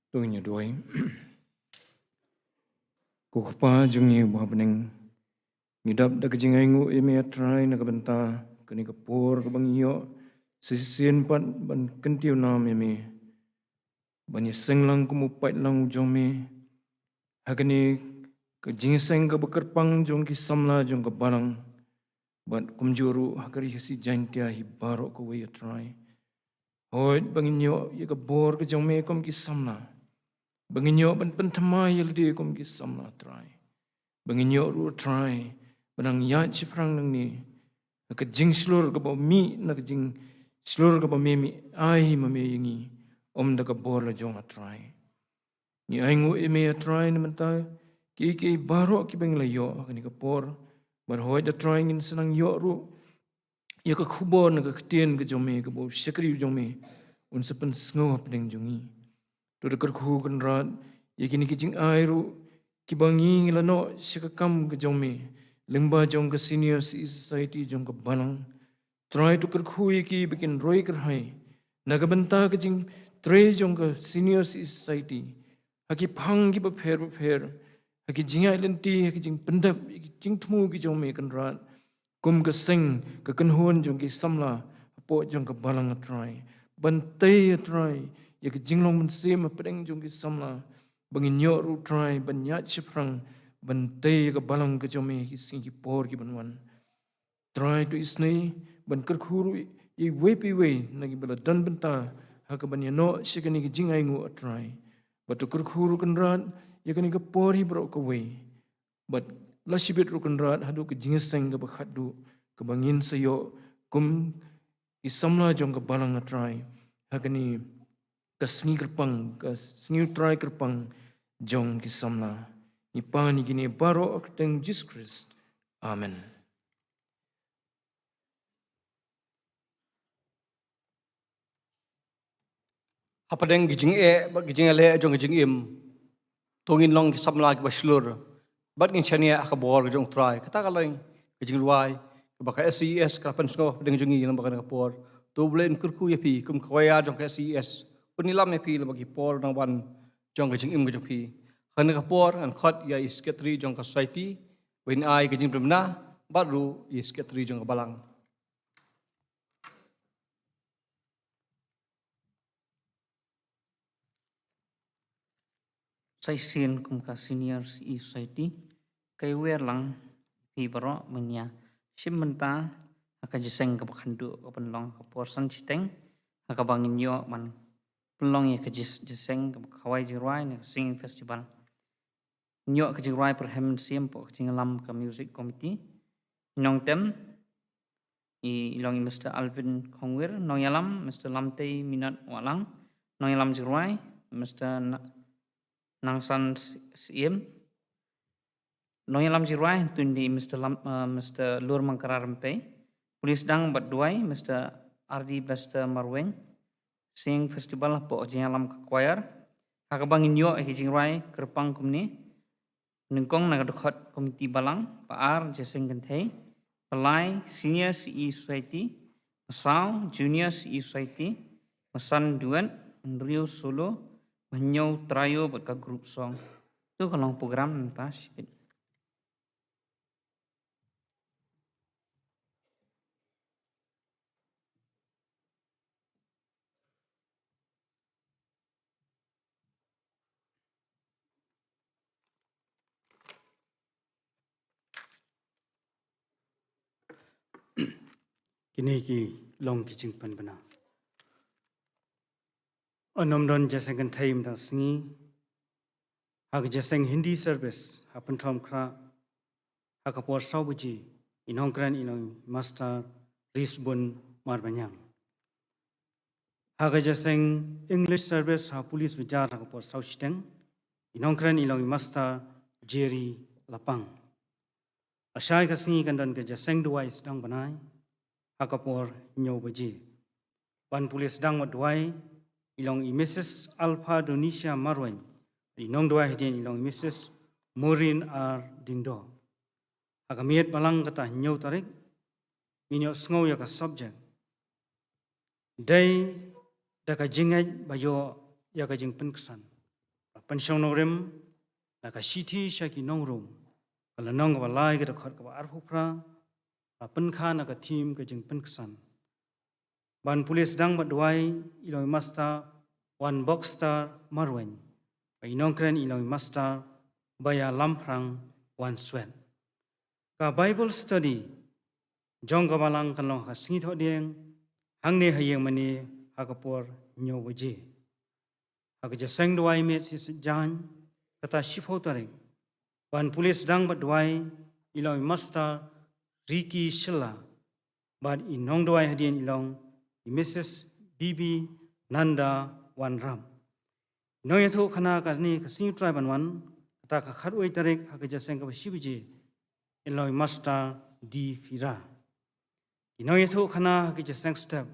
To ngin ïa duwai. Ko Kpa jong ngi uba ha bneng, ngi dap da ka jingainguh ïa me, A Trai, na ka bynta kane ka por kaba ngi ïoh sa shisien pat ban kyntiew nam ïa me, ban ïaseng lang kum u paidlang u jong me ha kane ka jingïaseng kaba kyrpang jong ki samla jong ka balang, bad kumjuh ruh ha ka Ri Khasi Jaiñtia hi baroh kawei, A Trai. Hooid, ba ngin ïoh ïa ka bor ka jong me kum ki samla, ba ngin ïoh ban pynthymmai ïa lade kum ki samla, A Trai, ba ngin ïoh ruh, A Trai, ban nang ïaid shaphrang nangne ha ka jingshlur kaba mih, na ka jingshlur kaba me, me ai ma me ïa ngi, ym da ka bor la jong, A Trai. Ngi ainguh ïa me, A Trai, na ka bynta kiei kiei baroh kiba ngi la ïoh ha kane ka por, bad hooid, A Trai, ngin sa nang ïoh ruh ïa ka khubor na ka ktien ka jong me, kaba u shakri u jong me un sa pynsngew ha pdeng jong ngi. To da kyrkhu, Kynrad, ïa kine ki jingai ruh kiba ngi, ngi la noh sha ka kam ka jong me lyngba jong ka Senior C E Society jong ka balang. Trai, to kyrkhu ïa ki ba kin roi kyrhai na ka bynta ka jingtrei jong ka Senior C E Society ha ki phang kiba pher bapher, ha ki jingïaid lynti, ha ki jingpyndep, ha ki jingthmu ki jong me, Kynrad, kum ka seng ka kynhun jong ki samla hapoh jong ka balang, A Trai, ban tei, A Trai, ïa ka jinglong mynsiem ha pdeng jong ki samla, ba ngin ïoh ruh, Trai, ban ïaid shaphrang ban tei ïa ka balang ka jong me ha ki sngi ki por kiban wan. Trai, to isynei ban kyrkhu ruh ïa iwei pa iwei na kiba la don bynta ha kaban ïa noh sha kane ka jingainguh, A Trai. Bad to kyrkhu ruh, Kynrad, ïa kane ka por hi baroh kawei, bad la shibit ruh, Kynrad, haduh ka jingïaseng kaba khatduh kaba ngin sa ïoh kum ki samla jong ka balang, A Trai, ha kane ka sngi kyrpang, ka sngi U Trai kyrpang jong ki samla. Ngi pan ïa kine baroh ha ka kyrteng Jisu Khrist. Amen. Hapdeng ki jingeh bad ki jingeh leh jong ki jingim, to ngin long ki samla kiba shlur bad ngin shaniah ha ka bor ka jong U Trai. Kata ka long ka jingrwai kaba ka S C E S ka la pynsngew hapdeng jong ngi lyngba kane ka por. To U Blei un kyrkhu ïa phi kum ka choir jong ka S C E S, un ïalam ïa phi lyngba ki por nang wan jong ka jingim ka jong phi. Kane ka por ngan khot ïa i secretary jong ka society ba in ai ka jingpynbna bad ruh i secretary jong ka balang. Sa shisien kum ka Senior C E Society, ka iwer lang phi baroh ban ïa shim bynta ha ka jingïaseng kaba khatduh kaban long ha ka por san shiteng, ha kaba ngin ïoh ban pynlong ïa ka jingïaseng kaba khawai jingrwai ne ka singing festival. Ngin ïoh ka jingrwai pyrhem mynsiem hapoh ka jingïalam ka music committee. Nongtem i long i Mister Alvin Khongwir, nongïalam Mister Lamtei Minot Wahlang, nongïalam jingrwai Mister Na-, Nangsan Syiem, nongïalam jingrwai hynrei i Mister Lam-, eh, Mister Lurmangkara Rympei, pule sdang bad duwai Mister Ardi Bester Marweiñ, singing festival hapoh ka jingïalam ka choir. Ha kaba ngin ïoh ïa ki jingrwai kyrpang kumne: nyngkong na ka dkhot committee balang, ba ar jingïaseng kynthei, ba lai senior C E society, ba saw junior C E society, ba san duet, ba hynriew solo, ba hynñiew trio bad ka group song. To ka long program mynta shibit. Kine ki long ki jingpynbna. Yn ym don jingïaseng kynthei mynta sngi. Ha ka jingïaseng Hindi service ha Pynthorumkhrah, ha ka por saw baje, i nongkren i long i Master Risbun Marbaniang. Ha ka jingïaseng English service ha Police Bazar ha ka por saw shiteng, i nongkren i long i Master Jerry Lapang. Lashai ka sngi kan don ka jingïaseng duwai sdang bnai ha ka por hynñiew baje. Ban pule sdang bad duwai i long i Missus Alpha Donisia Marweiñ, i nongduwai hadien i long i Missus Maureen R Diengdoh. Ha ka miet balang kata hynñiew tarik, ngin ïoh sngew ïa ka subject: Dei da ka jingngeit ba ïoh ïa ka jingpynksan. Pynshong nongrim na ka shithi sha ki nong Rom, ka lynnong kaba lai, ka dkhot kaba arphew phra, ka pynkha na ka thim ka jingpynksan. Ban pule sdang bad duwai, i long i Master Wan Bokstar Marwein, bad i nongkren i long i Master Baya Lamphrang Wan Swet. Ka Bible study jong ka balang kan long ha ka sngi Thohdieng, hangne ha ïing mane ha ka por hynñiew baje. Ha ka jingïaseng duwai miet shisha jaiñ, kata shiphew tarik, ban pule sdang bad duwai i long i Master Ricky Shylla, bad i nongduwai hadien i long i Missus Bibi Nanda Wanram. I nongïathuhkhana kane ka sngi U Trai ban wan, kata ka khatwei tarik, ha ka jingïaseng kaba shi baje, i long i Master D Phira. I nongïathuhkhana ha ka jingïaseng step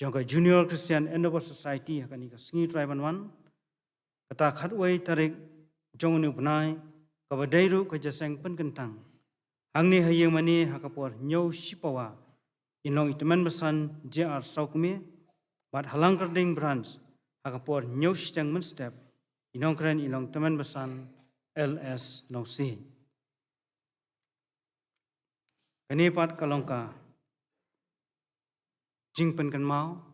jong ka Junior Christian Endeavour Society ha kane ka sngi U Trai ban wan, kata khatwei tarik jong une u bnai, kaba dei ruh ka jingïaseng pynkyntang, hangne ha ïing mane ha ka por hynñiew shipawa, i long i Tymmen Basan J R Sawkmie, bad ha Langkyrding Branch ha ka por hynñiew shiteng mynstep, i nongkren i long Tymmen Basan L S Nongsiej. Kane pat ka long ka jingpynkynmaw.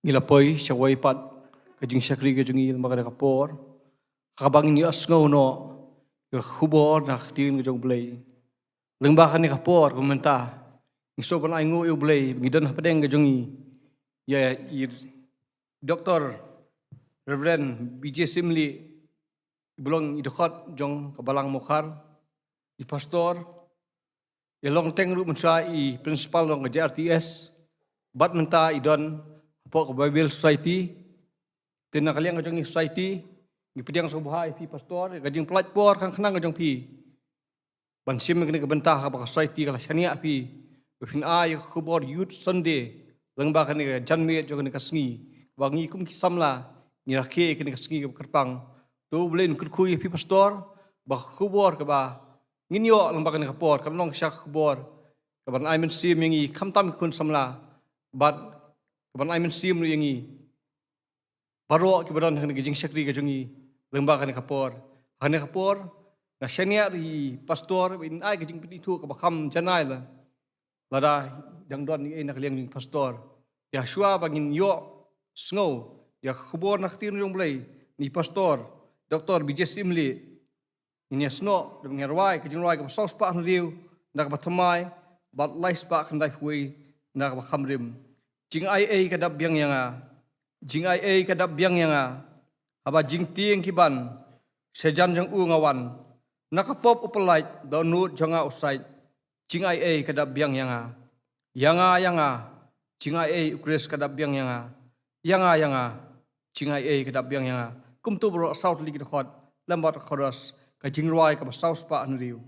Ngi la poi sha kawei pat ka jingshakri ka jong ngi lyngba kane ka por, ha kaba ngin ïohsngew noh ïa ka khubor na ka ktien ka jong U Blei. Lyngba kane ka por kaba mynta, ngi sngewbha ban ainguh ïa U Blei ba ngi don hapdeng ka jong ngi ïa i Doctor Reverend B J Syiemlieh, i ba long i dkhot jong ka Balang Mawkhar, i pastor, i Longteng ruh mynshwa i principal jong ka J R T S, bad mynta i don hapoh ka Bible Society. Te na ka liang ka jong i society, ngi pdiang sngewbha ïa phi pastor, ïa ka jingpynlait por khnang khnang ka jong phi ban shim ïa kane ka bynta ha kaba ka society ka la shaniah ïa phi ba phin ai ïa ka khubor Youth Sunday lyngba kane ka janmiet jong kane ka sngi, ba ngi kum ki samla ngi rakhe ïa kane ka sngi kaba kyrpang. To U Blei un kyrkhu ïa phi pastor, ba ka khubor kaba ngin ïoh lyngba kane ka por kan long shisha ka khubor kaban ai mynsiem ïa ngi, khamtam ki khun samla, bad kaban ai mynsiem ruh ïa ngi baroh kiba don ha kane ka jingshakri ka jong ngi lyngba kane ka por. Ha kane ka por, nga shaniah ruh ïa i pastor ba in ai ka jingpynithuh kaba kham janai la, lada dang don ei ei na ka liang jong i pastor. Te shuwa ba ngin ïohsngew ïa ka khubor na ka ktien jong U Blei na i pastor Doctor B J Syiemlieh, ngin ïa snoh da ban ïa rwai ka jingrwai kaba saw spah hynriew na kaba thymmai, bad lai spah khyndaiphew wei na kaba kham rim. Jingaiei ka dap biang ïa nga, jingaiei ka dap biang ïa nga, haba jingtieng ki ban, shajan jong u nga wan. Na ka pop u pyllait da u nud jong nga u sait. Jingaiei ka dap biang ïa nga, ïa nga, ïa nga, jingaiei U Khrist ka dap biang ïa nga, ïa nga, ïa nga, jingaiei ka dap biang ïa nga. Kumto baroh saw tylli ki dkhot lem bad ka chorus, ka jingrwai kaba saw spah hynriew.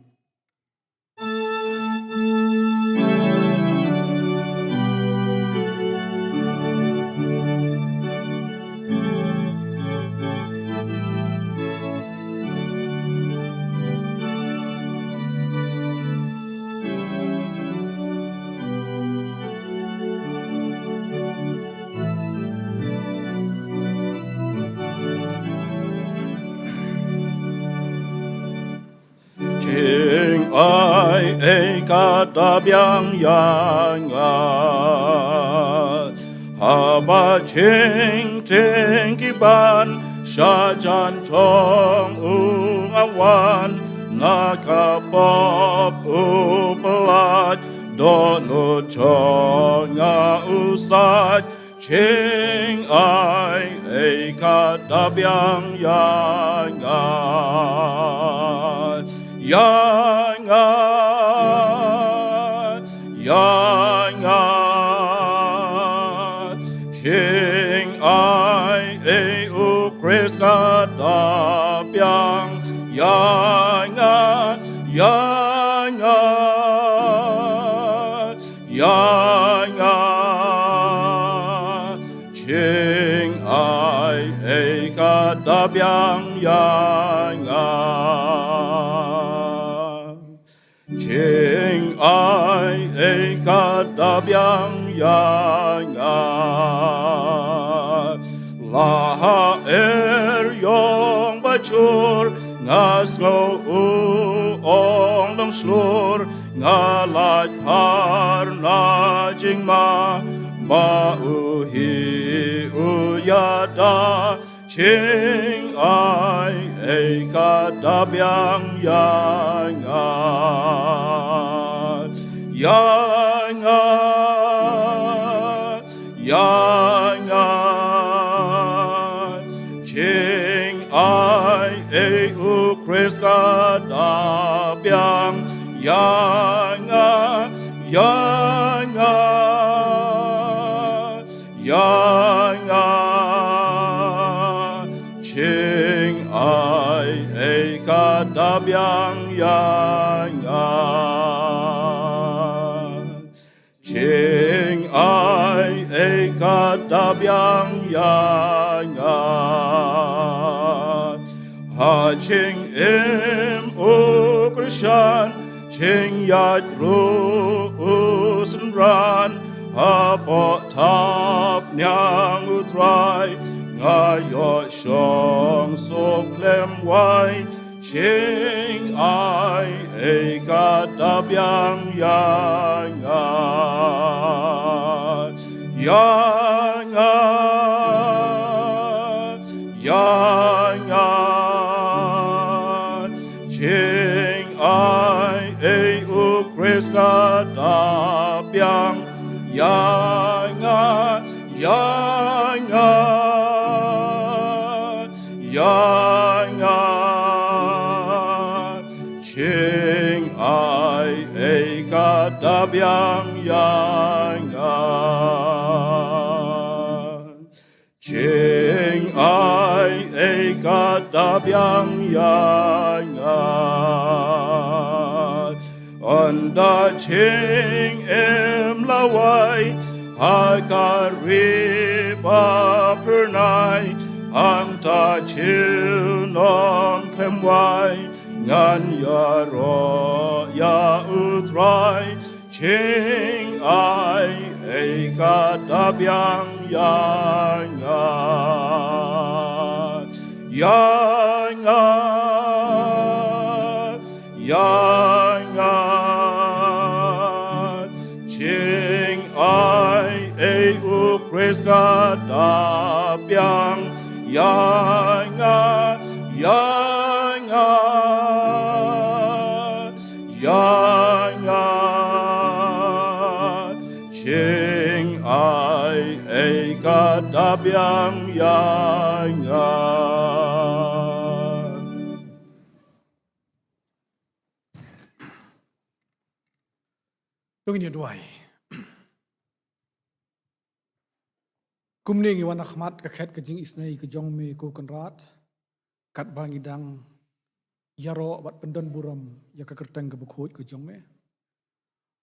Ei ka da biang ïa nga. Haba jingtieng ki ban sha jan jong u nga wan, na ka pop u palat, dohnud jong nga u sait, jingaiei ka da biang ïa nga. Ïa nga, ïa nga, jingaiei u Khrist ka da biang ïa nga, ïa nga. Ïa nga, jingaiei ka da biang ïa nga. Jingaiei ka da biang ïa nga. La ha er ïong ba jur, nga sngew u ong dang shlur, nga lait phar na jingma, ma u hi u ïada, jingaiei ka da biang ïa nga. Ïa nga, ïa nga, jingaiei u Khrist ka da biang ïa nga, ïa nga, ïa nga, jingaiei ka da biang ïa nga. Jingaiei ka da biang ïa nga. Ha jingim u Khristan, jingïaid ruh u synran, hapoh thapniang u Trai, nga ïoh shong suk khlem wai, jingaiei ka da biang ïa nga. Ïa nga, ïa nga, jingaiei u Khrist ka da biang ïa nga, ïa nga, ïa nga, jingaiei ka da biang ïa nga. Jingaiei ka da biang ïa nga. Ynda jingim la wai ha ka ri ba phyrnai, hangta junom khlem wai, ngan ïaroh ïa u Trai, jingaiei ka da biang ïa nga. Ïa nga, ïa nga, jingaiei u Khrist ka da biang ïa nga, ïa nga, ïa nga, jingaiei ka da biang ïa nga. To ngin ïa duwai. Kumne ngi wan ha khmat ka khet ka jingisynei ka jong me ko Kynrad, katba ngi dang ïaroh bad pyndon burom ïa ka kyrteng kaba khuid ka jong me,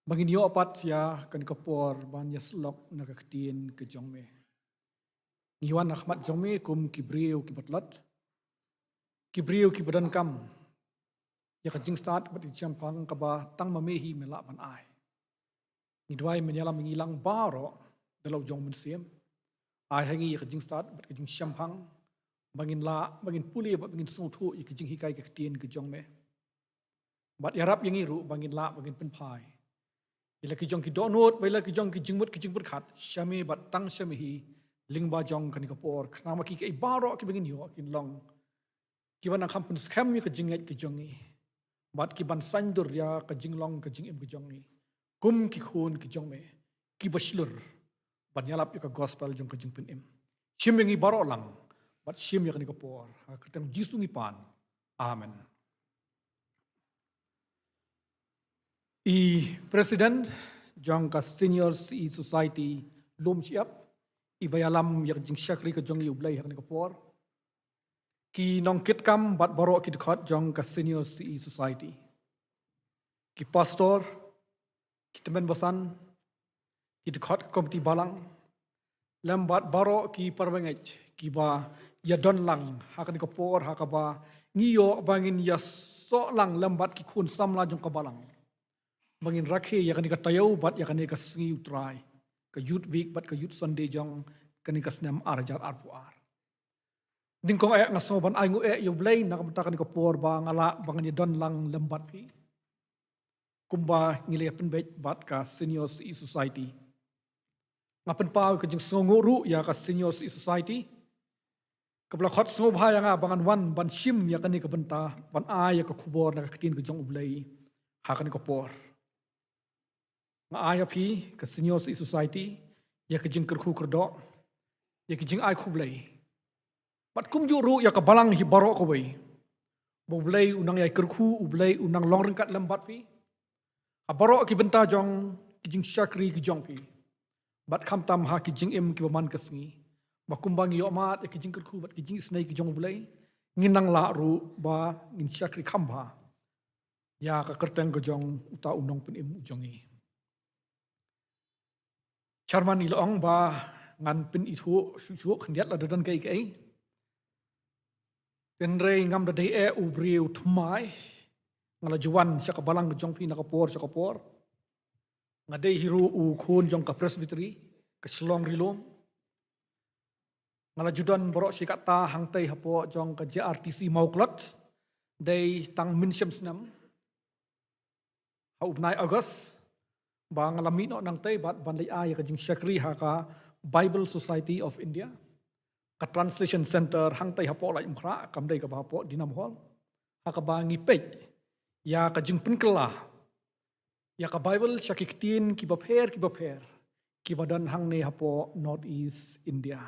ba ngin ïoh pat ïa kane ka por ban ïasyllok na ka ktien ka jong me. Ngi wan ha khmat jong me kum ki briew kiba tlot, ki briew kiba donkam ïa ka jingstad bad ka jingshemphang kaba tang ma me hi me lah ban ai. Ngi duwai men ïalam ïa ngi lang baroh da la u jong u Mynsiem. Ai ha ngi ïa ka jingstad bad ka jingshemphang, ba ngin lah, ba ngin pule bad ba ngin sngewthuh ïa ka jinghikai ka ktien ka jong me. Bad ïarap ïa ngi ruh ba ngin lah ba ngin pynphai ïa la ki jong ki dohnud, ba ïa la ki jong ki jingmut ki jingpyrkhat sha me bad tang sha me hi lyngba jong kane ka por, khnang ba ki, ki baroh kiba ngin ïoh kin long kiba nang kham pynskhem ïa ka jingngeit ka jong ngi bad kiban saiñdur ïa ka jinglong ka jingim ka jong ngi kum ki khun ki jong me kiba shlur ban ïalap ïa ka gospel jong ka jingpynim. Shim ïa ngi baroh lang bad shim ïa kane ka por, ha ka kyrteng Jisu ngi pan. Amen. I President jong ka Senior C E Society, Lumshyiap, iba ïalam ïa ka jingshakri ka jong i U Blei ha kane ka por, ki nongkitkam bad baroh ki dkhot jong ka Senior C E Society, ki pastor, ki tymmen basan, ki dkhot ka komiti balang, lem bad baroh ki parabangeit kiba ïadon lang ha kane ka por, ha kaba ngi ïoh ba ngin ïasoh lang lem bad ki khun samla jong ka balang ba ngin rakhe ïa kane ka taïew bad ïa kane ka sngi U Trai, ka Youth Week bad ka Youth Sunday jong kane ka snem ar hajar arphew ar. Nyngkong eh nga sngew ban ai nguh eh ïa U Blei na ka bynta kane ka por ba nga lah ba ngan ïadon lang lem bad phi kumba ngi la ïa pynbeit bad ka Senior C E Society. Nga pynpaw ka jingsngewnguh ruh ïa ka Senior C E Society kaba la khot sngewbha ïa nga ba ngan wan ban shim ïa kane ka bynta, ban ai ïa ka khubor na ka ktien ka jong U Blei ha kane ka por. Nga ai ïa phi ka Senior C E Society ïa ka jingkyrkhu kyrdoh, ïa ka jingai khublei. Bad kumjuh ruh ïa ka balang hi baroh kawei, ba U Blei u nang ïai kyrkhu, U Blei u nang long ryngkat lem bad phi ha baroh ki bynta jong ki jingshakri ki jong phi. Bad khamtam ha ki jingim kiba man ka sngi, ba kumba ngi ïohmad ïa ki jingkyrkhu bad ki jingisynei ki jong U Blei, ngin nang lah ruh ba ngin shakri kham bha ïa ka kyrteng ka jong uta u nongpynim u jong ngi. Chairman i la ong ba ngan pynithuh shuh shuh khyndiat lada don kaei kaei. Hynrei ngam da dei eh u briew thymmai, nga la ju wan sha ka balang ka jong phi na ka por sha ka por. Nga dei hi ruh u khun jong ka Presbytery ka Shillong Ri-lum. Nga la ju don baroh shi katta hangtei hapoh jong ka J R T C Mawklot dei tang mynshem snem ha u bnai August, ba nga la mih noh nangtei bad ban leit ai ïa ka jingshakri ha ka Bible Society of India, ka Translation Center hangtei hapoh Laitumkhrah, kam dei kaba hapoh Dinam Hall, ha kaba ngi peit ïa ka jingpynkylla ïa ka Bible sha ki ktien kiba pher kiba pher kiba don hangne hapoh North East India.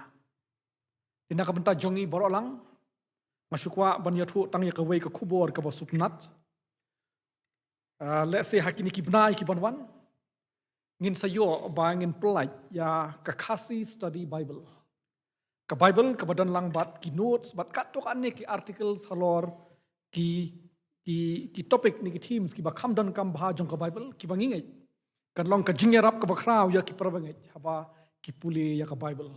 Te na ka bynta jong ngi baroh lang, nga shu kwah ban ïathuh tang ïa kawei ka khubor kaba sngewtynnat. Ah, lehse ha kine ki bnai kiban wan ngin sa ïoh ba ngin pyllait ïa ka Khasi Study Bible, ka Bible kaba don lang bad ki notes bad katto katne ki articles halor ki, ki, ki topic ne ki themes kiba kham donkam bha jong ka Bible, kiba ngi ngeit kan long ka jingïarap kaba khraw ïa ki parabangeit haba ki pule ïa ka Bible.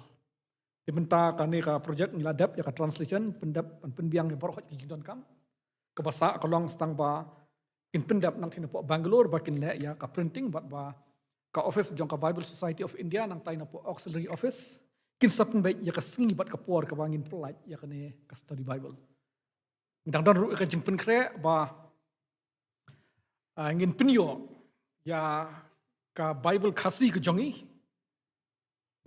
Te mynta kane ka project ngi la dep ïa ka translation, pyndep, pynbiang ïa baroh ki jingdonkam. Kaba sah ka long sa tang ba kin pyndep nangtei napoh Bangalore ba kin leh ïa ka printing, bad ba ka office jong ka Bible Society of India nangtei napoh Auxiliary Office kin sa pynbeit ïa ka sngi bad ka por kaba ngin pyllait ïa kane ka study Bible. Ngi dang don ruh ïa ka jingpynkhreh ba, ah, ngin pynïoh ïa ka Bible Khasi ka jong ngi,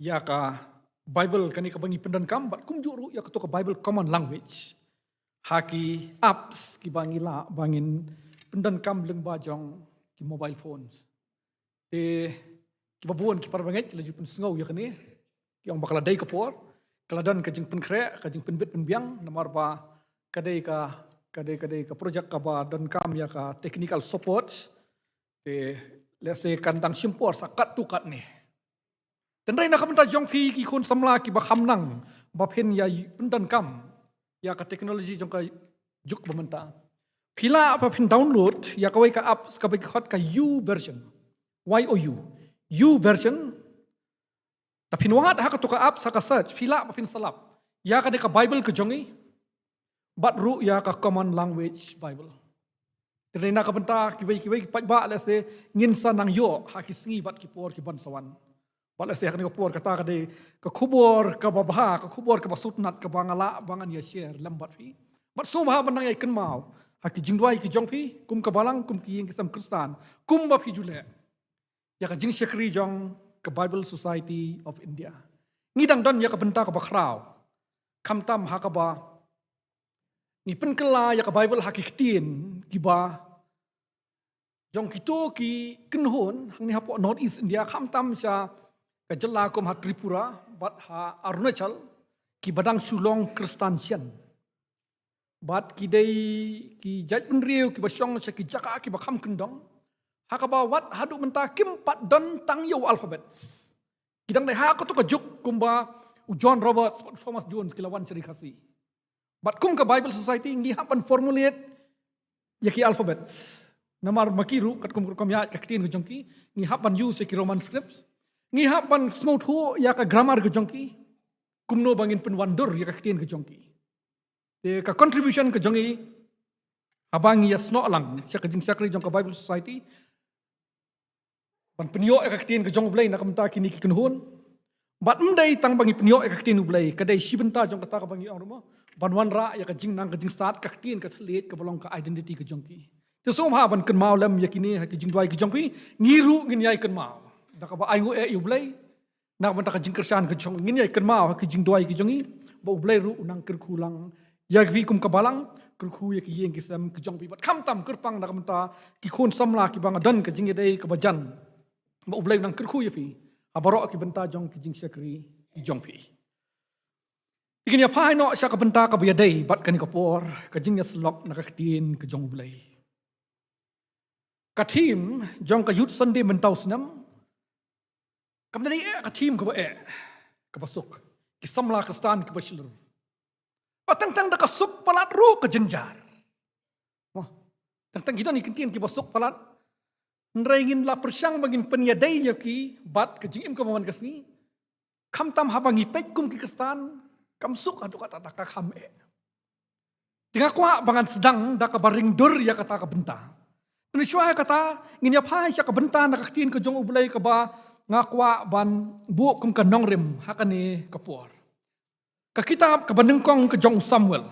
ïa ka Bible kane kaba ngi pyndonkam, bad kumjuh ruh ïa kato ka Bible Common Language ha ki apps kiba ngi lah ba ngin pyndonkam lyngba jong ki mobile phones. Te kiba bun ki parabangeit ki la ju pynsngew ïa kane, ki ong ba ka la dei ka por, ka la don ka jingpynkhreh, ka jingpynbit pynbiang, namar ba ka dei ka, ka dei, ka dei ka project kaba donkam ïa ka technical support. Te lehse kan dang shim por sa katto katne. Hynrei na ka bynta jong phi ki khun samla kiba kham nang ba phin ïa pyndonkam ïa ka technology jong ka juk ba mynta, phi lah ba phin download ïa kawei ka apps kaba ki khot ka YouVersion. Y O U. YouVersion. Da phin wad ha kato ka apps ha ka search, phi lah ba phin sa lap ïa kane ka Bible ka jong ngi bad ruh ïa ka Common Language Bible. Te na ka bynta kiwei kiwei ki paidbah, lehse ngin sa nang ïoh ha ki sngi bad ki por kiban sa wan. Bad lehse ha kane ka por kata ka dei ka khubor kaba bha, ka khubor kaba sngewtynnat kaba nga lah ba ngan ïa share lem bad phi. Bad sngewbha ban nang ïa kynmaw ha ki jingduwai ki jong phi, kum ka balang, kum ki ïing ki sem Khristan, kumba phi ju leh ïa ka jingshakri jong ka Bible Society of India. Ngi dang don ïa ka bynta kaba khraw, khamtam ha kaba ngi pynkylla ïa ka Bible ha ki ktien kiba jong kito ki kynhun hangne hapoh North East India, khamtam sha ka jylla kum ha Tripura bad ha Arunachal, kiba dang shu long Khristan shen. Bad ki dei ki jaitbynriew kiba shong sha ki jaka kiba kham kyndong, ha kaba wat haduh mynta kim pat don tang ïa u alphabet. Ki dang dei ha kato ka juk kumba u John Roberts bad Thomas Jones ki la wan sha ri Khasi. Bad kum ka Bible Society ngi hap ban formulate ïa ki alphabet. Namar ma ki ruh katkum, katkum ïa ka ktien ka jong ki, ngi hap ban use ïa ki Roman scripts. Ngi hap ban sngewthuh ïa ka grammar ka jong ki, kumno ba ngin pynwandur ïa ka ktien ka jong ki. Te ka contribution ka jong ngi, haba ngi ïasnoh lang sha ka jingshakri jong ka Bible Society, ban pynïoh ïa ka ktien ka jong U Blei na ka bynta kine ki kynhun. Bad ym dei tang ba ngi pynïoh ïa ka ktien U Blei, ka dei shi bynta jong kata kaba ngi ong ruh mo, ban wanrah ïa ka jingnang ka jingstad, ka ktien ka thylliej kaba long ka identity ka jong ki. Te sngewbha ban kynmaw lem ïa kine ha ki jingduwai ki jong phi, ngi ruh ngin ïai kynmaw da kaba ainguh eh ïa U Blei na ka bynta ka jingkyrshan ka jong, ngin ïai kynmaw ha ki jingduwai ki jong ngi, ba U Blei ruh un nang kyrkhu lang ïa phi kum ka balang, kyrkhu ïa ki ïing ki sem ki jong phi, bad khamtam kyrpang na ka bynta ki khun samla kiba nga don ka jingïadei kaba jan, ba U Blei un nang kyrkhu ïa phi ha baroh ki bynta jong ki jingshakri ki jong phi. Phi kin ïaphai noh sha ka bynta kaba ïadei bad kane ka por, ka jingïasyllok na ka ktien ka jong U Blei. Ka theme jong ka Youth Sunday mynta u snem, kam dei eh ka theme kaba eh, kaba suk, ki samla Khristan kiba shlur. Bad teng teng da ka suk palat ruh ka jynjar. Mo, teng teng ki don ki kyntien kiba suk palat. Hynrei ngin la pyrshang ba ngin pynïadei ïa ki bad ka jingim kaba man ka sngi. Khamtam haba ngi peit kum ki Khristan, kam suk haduh katta katta, ka kham eh. Te nga kwah ba ngan sdang da kaba ring dur ïa kata ka bynta. Te shuwa ïa kata, ngin ïaphai sha ka bynta na ka ktien ka jong U Blei kaba nga kwah ban buh kum ka nongrim ha kane ka por. Ka kitab kaba nyngkong ka jong u Samuel,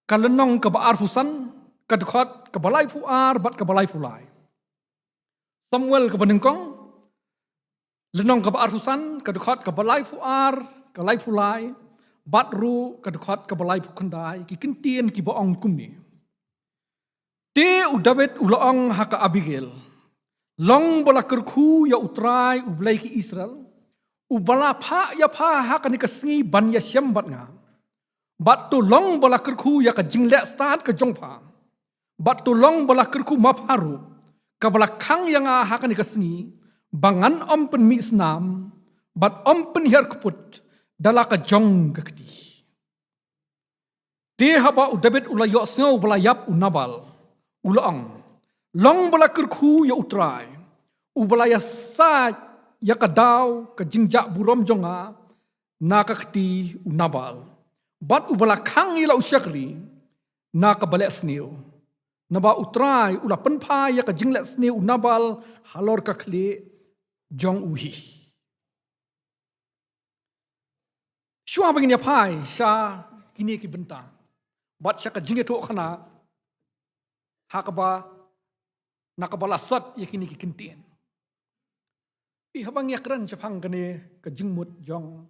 ka lynnong kaba arphew san, ka dkhot kaba laiphew ar bad kaba laiphew lai. Samuel kaba nyngkong, lynnong kaba arphew san, ka dkhot kaba laiphew ar, ka laiphew lai, bad ruh ka dkhot kaba laiphew khyndai, ki kyntien kiba ong kumne. Te u David u la ong ha ka Abigail, "Long ba la kyrkhu ïa U Trai U Blei ki Israel, uba la phah ïa pha ha kane ka sngi ban ïashem bad nga. Bad to long ba la kyrkhu ïa ka jingleh stad ka jong pha. Bad to long ba la kyrkhu ma pha ruh, kaba la khang ïa nga ha kane ka sngi, ba ngan ym pynmih snam bad ym pynhiar kput da la ka jong ka kti." Te haba u David u la ïohsngew ba la ïap u Nabal, u la ong, "Long ba la kyrkhu ïa U Trai, uba la ïasaid ïa ka daw ka jingjah burom jong nga na ka kti u Nabal, bad uba la khang ïa la u shakri na kaba leh sniew. Naba U Trai u la pynphai ïa ka jingleh sniew u Nabal halor ka khlieh jong u hi." Shuwa ba ngin ïaphai sha kine ki bynta bad sha ka jingïathuhkhana ha kaba, na kaba la sot ïa kine ki kyntien, phi, haba ngi ïakren shaphang kane ka jingmut jong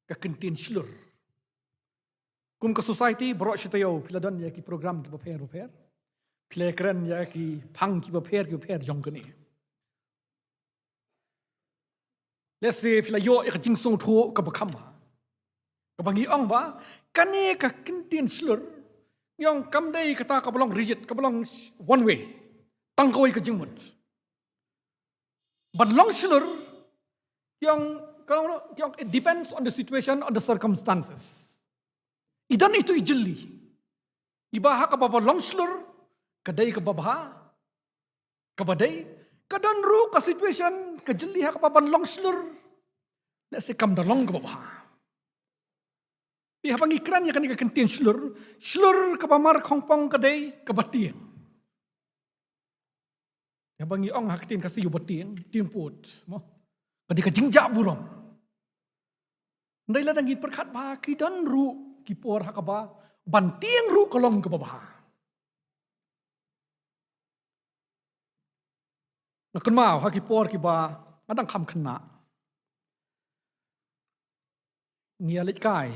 ka kyntien shlur, kum ka society baroh shi taïew phi la don ïa ki program kiba pher bapher, phi la ïakren ïa ki phang kiba pher kiba pher jong kane. Lehse phi la ïoh ïa ka jingsngewthuh kaba kham bha, kaba ngi ong ba kane ka kyntien shlur, ngi ong kam dei kata kaba long rigid, kaba long one way, tang kawei ka jingmut. Ban long shlur, ngi ong, ka long, ngi ong, it depends on the situation, on the circumstances. I don itu i jylli, iba ha kaba ban long shlur ka dei kaba bha, kaba dei, ka don ruh ka situation, ka jylli ha kaba ban long shlur, lehse kam da long kaba bha. Phi, haba ngi kren ïa kane ka kyntien shlur, shlur kaba mar khongpong ka dei kaba tieng. Haba ngi ong ha ka ktien Khasi, ïa ba tieng, tieng pud, mo, ka dei ka jingjah burom. Hynrei lada ngi pyrkhat bha, ki don ruh ki por ha kaba ban tieng ruh ka long kaba bha. Nga kynmaw ha ki por kiba nga dang kham khynnah, ngi ïa leit kai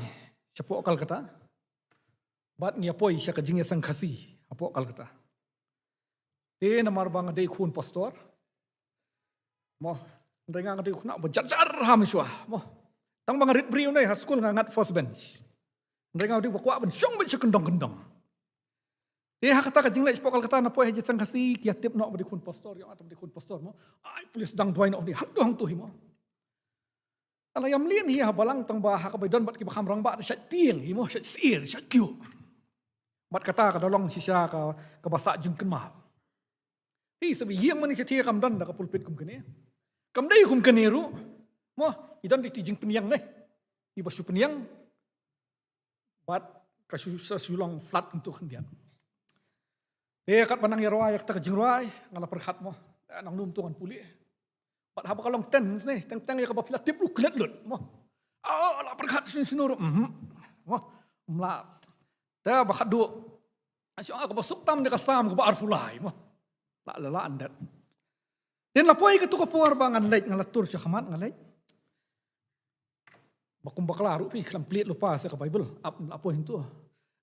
shapoh Kolkata bad ngi ïa poi sha ka jingïaseng Khasi hapoh Kolkata. Te namar ba nga dei khun pastor, mo, hynrei nga dei u khynnah ba jar jar ha mynshuwa, mo. Tang ba nga rit briew ne ha skul nga ngat first bench, hynrei nga dei ba kwah ban shong beit sha kyndong kyndong. Te ha kata ka jingleit shapoh Kolkata na poi ha jingïaseng Khasi, ki ïa tip noh ba dei khun pastor, ïa nga tam dei khun pastor, mo. Ai, police dang duwai noh ni hangtu hangtu hi, mo. Ala ïam lien hi ha balang tang ba ha kaba don bad kiba kham rangbah te shait tieng hi, mo, shait sir, shait kyiuh. Bad kata ka da long shisha ka, kaba sah jingkynmaw. Te sa ba ïeng mane sha te kam don da ka pulpit kum kane. Kam dei kum kane ruh, mo, i don dei ti jingpynïeng ne, iba shu pynïeng bad ka shu, sa shu long flat kumtu khyndiat. Te katba nang ïa rwai ïa kata ka jingrwai, nga la pyrkhat, mo, eh, nang num tu ngan pule. Bad haba ka long tense ne, teng teng ïa kaba phi la tip ruh klet lut, mo. Ah, la pyrkhat shisha shisha ruh, mhm, mo, mla. Te ba khatduh, ah, shu, ah, kaba suk tam ne ka Salm kaba arphew lai, mo. La, la, la, andat. Te la poi katu ka por ba ngan leit, nga la tur sha khmat nga leit. Ba kum bakla ruh phi khlem plie lypa sa ka Bible, ap la poi hangtu.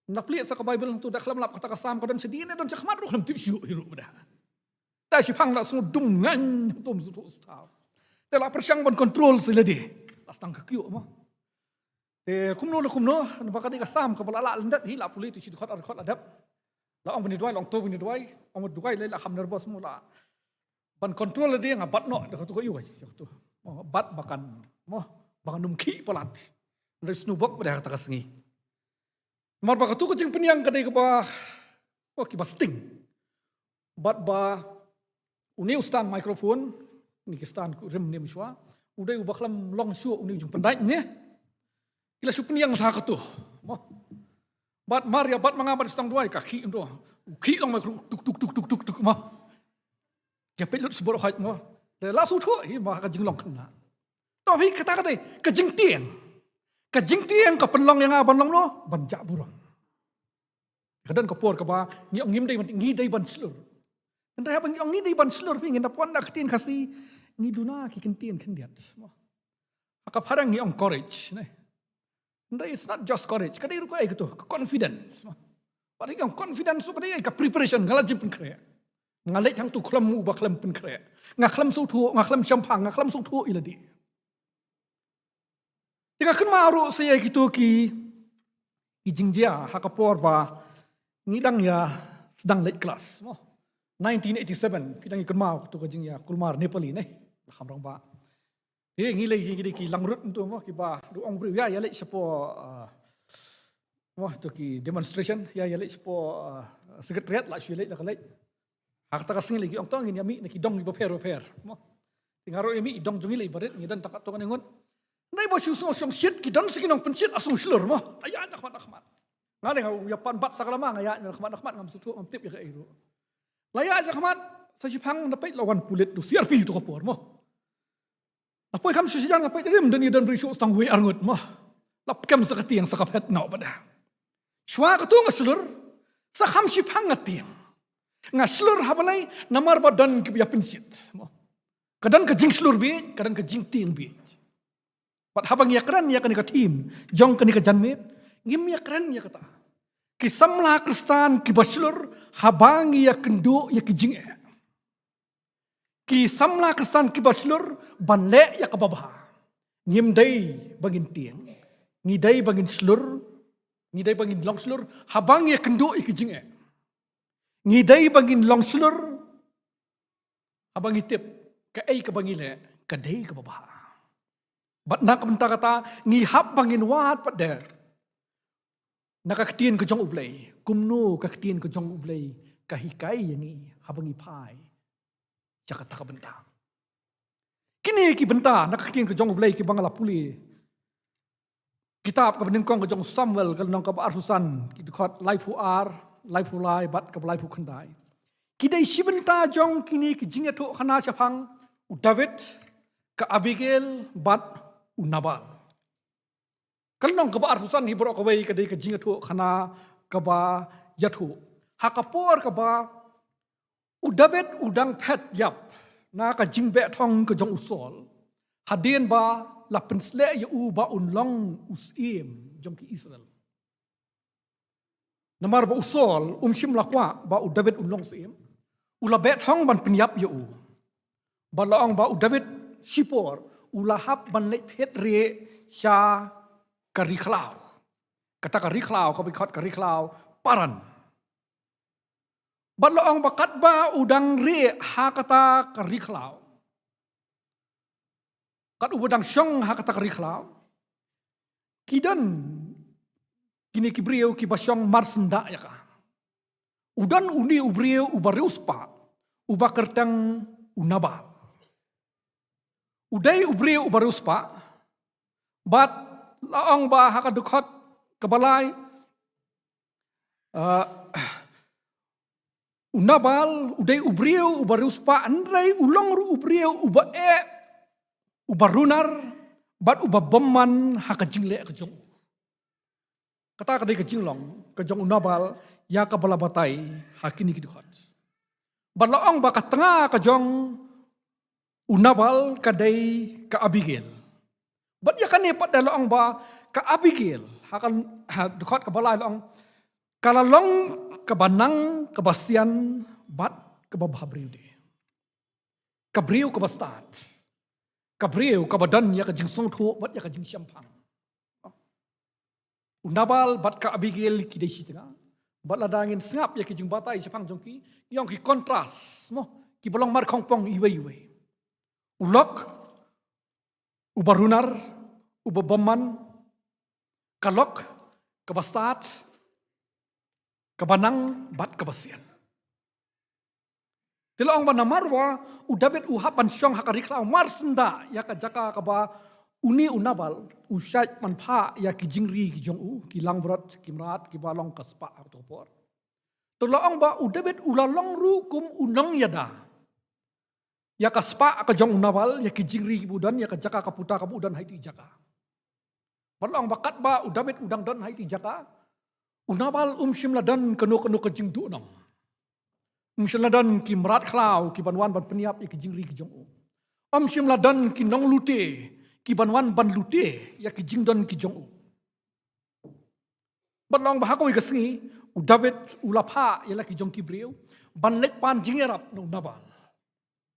La plie sa ka Bible hangtu, da khlem lap kata ka Salm ka don shadien, don sha khmat ruh khlem tip shuh hi ruh ba da. Da shiphang da sngewdum ngan hangtu, sngewthuh sngewthaw. Te la pyrshang ban control sa lade. La sdang ka kyiuh, mo. Te kumno la kumno, naba ka dei ka Salm kaba la lah lyndet hi, la pule tu shi dkhot ar dkhot la dep. La ong bani duwai, la ong to bani duwai, ong duwai lei la kham nervous, mo, la ban control lade, nga bat noh da katu ka iwei, ïa katu. Mo, bat ba kan, mo, ba kan ym khih palat. Hynrei sngewbok ba da kata ka sngi. Namar ba katu ka jingpynïeng ka dei kaba, oh, kiba sting. Bad ba une u stand microphone, ne ki stand ku rim ne mynshuwa, u dei uba khlem long shuh une u jingpyndait ne. Ki la shu pynïeng sa katu, mo. Bad mar ïa bat ma nga bad sdang duwai ka khih ym to. U khih long micro tuk tuk tuk tuk tuk tuk, mo. Ïa peit lut sbor hait, mo. Te la sngewthuh hi ma ka jinglong khynnah. To hi kata ka dei ka jingtieng. Ka jingtieng ka pynlong ïa nga ban long, no, ban jah burom. Ka don ka por kaba ngi ong ngim dei ban, ngi dei ban shlur. Hynrei haba ngi ong ngi dei ban shlur phi, ngin da pon da ka ktien Khasi, ngi duna ki ktien khyndiat, mo. Ha ka phareng ngi ong courage ne. Hynrei it's not just courage, ka dei ruh kaei katu, ka confidence, mo. Bad ngi ong confidence ruh ka dei ka preparation, nga la jingpynkhreh. Nga leit hangtu khlem uba khlem pynkhreh. Nga khlem sngewthuh, nga khlem shemphang, nga khlem sngewthuh ïa lade. Te nga kynmaw ruh sa ïa kitu ki, ki jingjia ha ka por ba ngi dang ïa sdang leit klas, mo. Nineteen eighty-seven, phi dang ïa kynmaw katu ka jingïakulmar Nepali ne, la kham rangbah. Te ngi lei ki, ki dei ki langrut hangtu, mo, kiba ruh ong briew ïa, ïa leit shapoh, ah, mo, tu ki demonstration, ïa, ïa leit shapoh, ah, Secretariat, la shu ïa leit, la ka leit. Ha kata ka sngi lei ki ong to ngin ïa mih na ki dong kiba pher ba pher, mo. Te nga ruh ïa mih i dong jong ngi lei barit, ngi don tang katto katne ngut. Hynrei ba shu sngew shongshit, ki don sa ki nongpynshit, la sngew shlur, mo. La ïaid na khmat na khmat. Nga lei nga ïa pan bat sa ka lama, nga ïaid na khmat na khmat, ngam sngewthuh, ngam tip ïa kaei ruh. La ïaid sha khmat, sa shiphang da peit la wan pulit, tu C R P tu ka por, mo. La poi kham shu shijan nga peit rim, don ïa don briew shu tang wei ar ngut, mo. La pkem sa ka tieng, sa ka phet noh ba da. Shuwa katu nga shlur, sa kham shiphang nga tieng. Nga shlur ha balei, namar ba don kiba ïa pynshit, mo. Ka don ka jingshlur bieit, ka don ka jingtieng bieit. Bad haba ngi ïa kren ïa kane ka theme jong kane ka janmiet, ngim ïa kren ïa kata. Ki samla Khristan kiba shlur haba ngi ïa kynduh ïa ki jingeh. Ki samla Khristan kiba shlur ban leh ïa kaba bha. Ngim dei ba ngin tieng. Ngi dei ba ngin shlur. Ngi dei ba ngin long shlur haba ngi ïa kynduh ïa ki jingeh. Ngi dei ba ngin long shlur haba ngi tip kaei kaba ngi leh ka dei kaba bha. Bad na ka bynta kata ngi hap ba ngin wad pat de na ka ktien ka jong U Blei. Kumno ka ktien ka jong U Blei ka hikai ïa ngi haba ngi phai sha kata ka bynta. Kine ki bynta na ka ktien ka jong U Blei kiba nga la pule. Kitab kaba nyngkong ka jong u Samuel, ka lynnong kaba arphew san, ki dkhot laiphew ar, laiphew lai bad kaba laiphew khyndai. Ki dei shi bynta jong kine ki jingïathuhkhana shaphang u David, ka Abigail bad u Nabal. Ka lynnong kaba arphew san hi baroh kawei ka dei ka jingïathuhkhana kaba ïathuh. Ha ka por kaba u David u dang phet ïap na ka jingbeh thong ka jong u Saul, hadien ba la pynsleh ïa u ba un long u syiem jong ki Israel. Namar ba u Saul um shym la kwah ba u David un long syiem, u la beh thong ban pynïap ïa u. Bad la ong ba u David shipor u la hap ban leit phet rieh sha ka ri khlaw. Kata ka ri khlaw kaba khot ka ri khlaw Paran. Bad la ong ba katba u dang rieh ha kata ka ri khlaw, kat uba dang shong ha kata ka ri khlaw, ki don kine ki briew kiba shong marsyndah ïa ka. U don une u briew uba riewspah, uba kyrteng u Nabal. U dei u briew uba riewspah, bad la ong ba ha ka dkhot kaba lai, ah, u Nabal u dei u briew uba riewspah, hynrei u long ruh u briew uba eh, uba runar, bad uba bymman ha ka jingleh ka jong u. Kata ka dei ka jinglong ka jong u Nabal ïa kaba la batai ha kine ki dkhot. Bad la ong ba ka tnga ka jong u Nabal ka dei ka Abigail. Bad ïa kane pat da la ong ba ka Abigail ha ka, ha dkhot kaba lai la ong, ka la long kaba nang, kaba sian, bad kaba bhabriew de. Ka briew kaba stad. Ka briew kaba don ïa ka jingsngewthuh bad ïa ka jingshemphang. U Nabal bad ka Abigail ki dei shi tnga. Bad lada ngin sngap ïa ki jingbatai shaphang jong ki, ïong ki kontras, mo, kiba long markhongpong iwei iwei. U lok uba runar, uba bymman, ka lok kaba stad, kaba nang bad kaba sian. Te la ong ba namar ba u David u hap ban shong ha ka ri khlaw marsyndah ïa ka jaka kaba une u Nabal u shait ban phah ïa ki jingri ki jong u, ki langbrot, ki mrad, kiba long ka spah ha kato ka por. Te la ong ba u David u la long ruh kum u nongïada ïa ka spah ka jong u Nabal, ïa ki jingri kiba u don, ïa ka jaka ka puta kaba u don ha iti i jaka. Bad la ong ba katba u David u dang don ha iti i jaka, u Nabal um shym la don kano kano ka jingduhnong. Um shym la don ki mrad khlaw kiban wan ban pynïap ïa ki jingri ki jong u. Um shym la don ki nonglute kiban wan ban lute ïa ki jingdon ki jong u. Bad la ong ba ha kawei ka sngi u David u la phah ïa la ki jong ki briew ban leit pan jingïarap na u Nabal.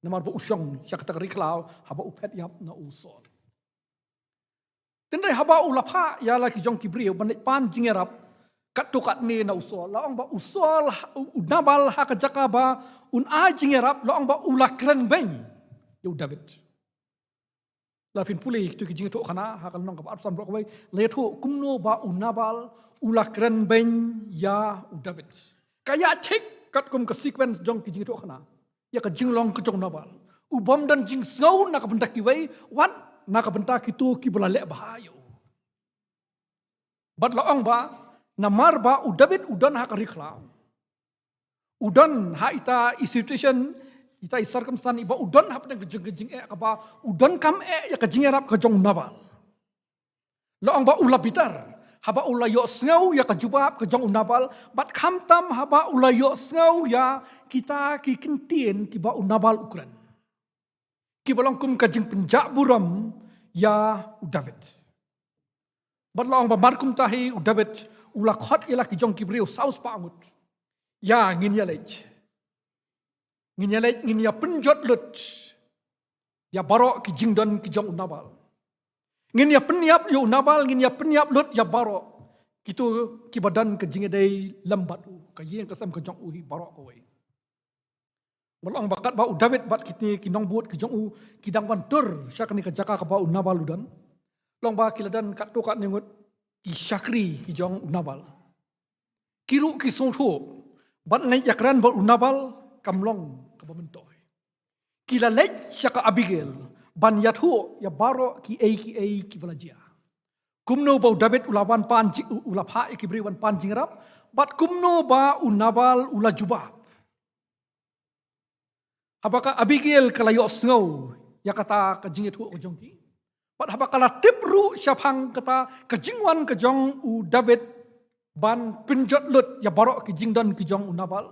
Namar ba u shong sha kata ka ri khlaw haba u phet ïap na u Saul. Te hynrei haba u la phah ïa la ki jong ki briew ban leit pan jingïarap katto katne na u Saul, la ong ba u Saul, u Nabal ha ka jaka ba un ai jingïarap, la ong ba u la kren beiñ ïa u David. La phin pule kito ki jingïathuhkhana ha ka lynnong kaba arphew san baroh kawei, la ïathuh kumno ba u Nabal u la kren beiñ ïa u David. Ka ïaid thik katkum ka sequence jong ki jingïathuhkhana ïa ka jinglong ka jong u Nabal. U bym don jingsngew na ka bynta kiwei, wat na ka bynta kito kiba la leh bha ïa u. Bad la ong ba namar ba u David u don ha ka ri khlaw, u don ha ita i situation, ita i circumstance iba u don hapdeng ka jing, ka jingeh kaba u donkam eh ïa ka jingïarap ka jong u Nabal. La ong ba u la bitar haba u la ïohsngew ïa ka jubab ka jong u Nabal, bad khamtam haba u la ïohsngew ïa kita ki kyntien kiba u Nabal u kren, kiba long kum ka jingpynjah burom ïa u David. Bad la ong ba mar kumta hi u David u la khot ïa la ki jong ki briew saw spah ngut. Ïa, ngin ïaleit. Ngin ïaleit, ngin ïa pynjot lut ïa baroh ki jingdon ki jong u Nabal. Ngin ïa pynïap ïa u Nabal, ngin ïa pynïap lut ïa baroh kito kiba don ka jingïadei lem bad u, ka ïing ka sem ka jong u hi baroh kawei. Bad la ong ba katba u David bad kine ki nongbud ki jong u ki dang wan tur sha kane ka jaka kaba u Nabal u don, la ong ba ki la don katto katne ngut ki shakri ki jong u Nabal. Ki ruh ki sngewthuh ba leit ïakren bad u Nabal kam long kaba myntoi. Ki la leit sha ka Abigail ban ïathuh ïa baroh kiei kiei kiba la jia. Kumno ba u David u la wan pan ji-, u la phah ïa ki briew ban pan jingïarap, bad kumno ba u Nabal u la jubab. Haba ka Abigail ka la ïohsngew ïa kata ka jingïathuh ka jong ki, bad haba ka la tip ruh shaphang kata ka jingwan ka jong u David ban pynjot lut ïa baroh ki jingdon ki jong u Nabal,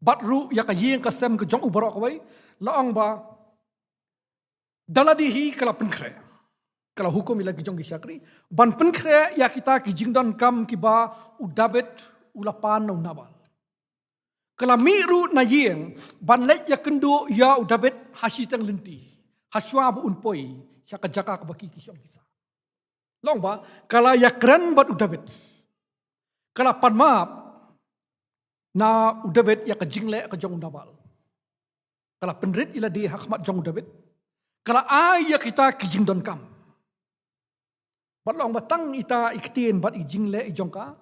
bad ruh ïa ka ïing ka sem ka jong u baroh kawei, la ong ba Da lade hi ka la pynkhreh, ka la hukum ïa la ki jong ki shakri ban pynkhreh ïa kita ki jingdonkam kiba u David u la pan na u Nabal. Ka la mih ruh na ïing ban leit ïakynduh ïa u David ha shiteng lynti, ha shuwa ba un poi sha ka jaka kaba ki ki shong ki sah. Long ba ka la ïakren bad u David. Ka la pan map na u David ïa ka jingleh ka jong u Nabal. Ka la pynrit ïa lade ha khmat jong u David. Ka la ai ïa kita ki jingdonkam. Bad long ba tang ita i ktien bad i jingleh i jong ka,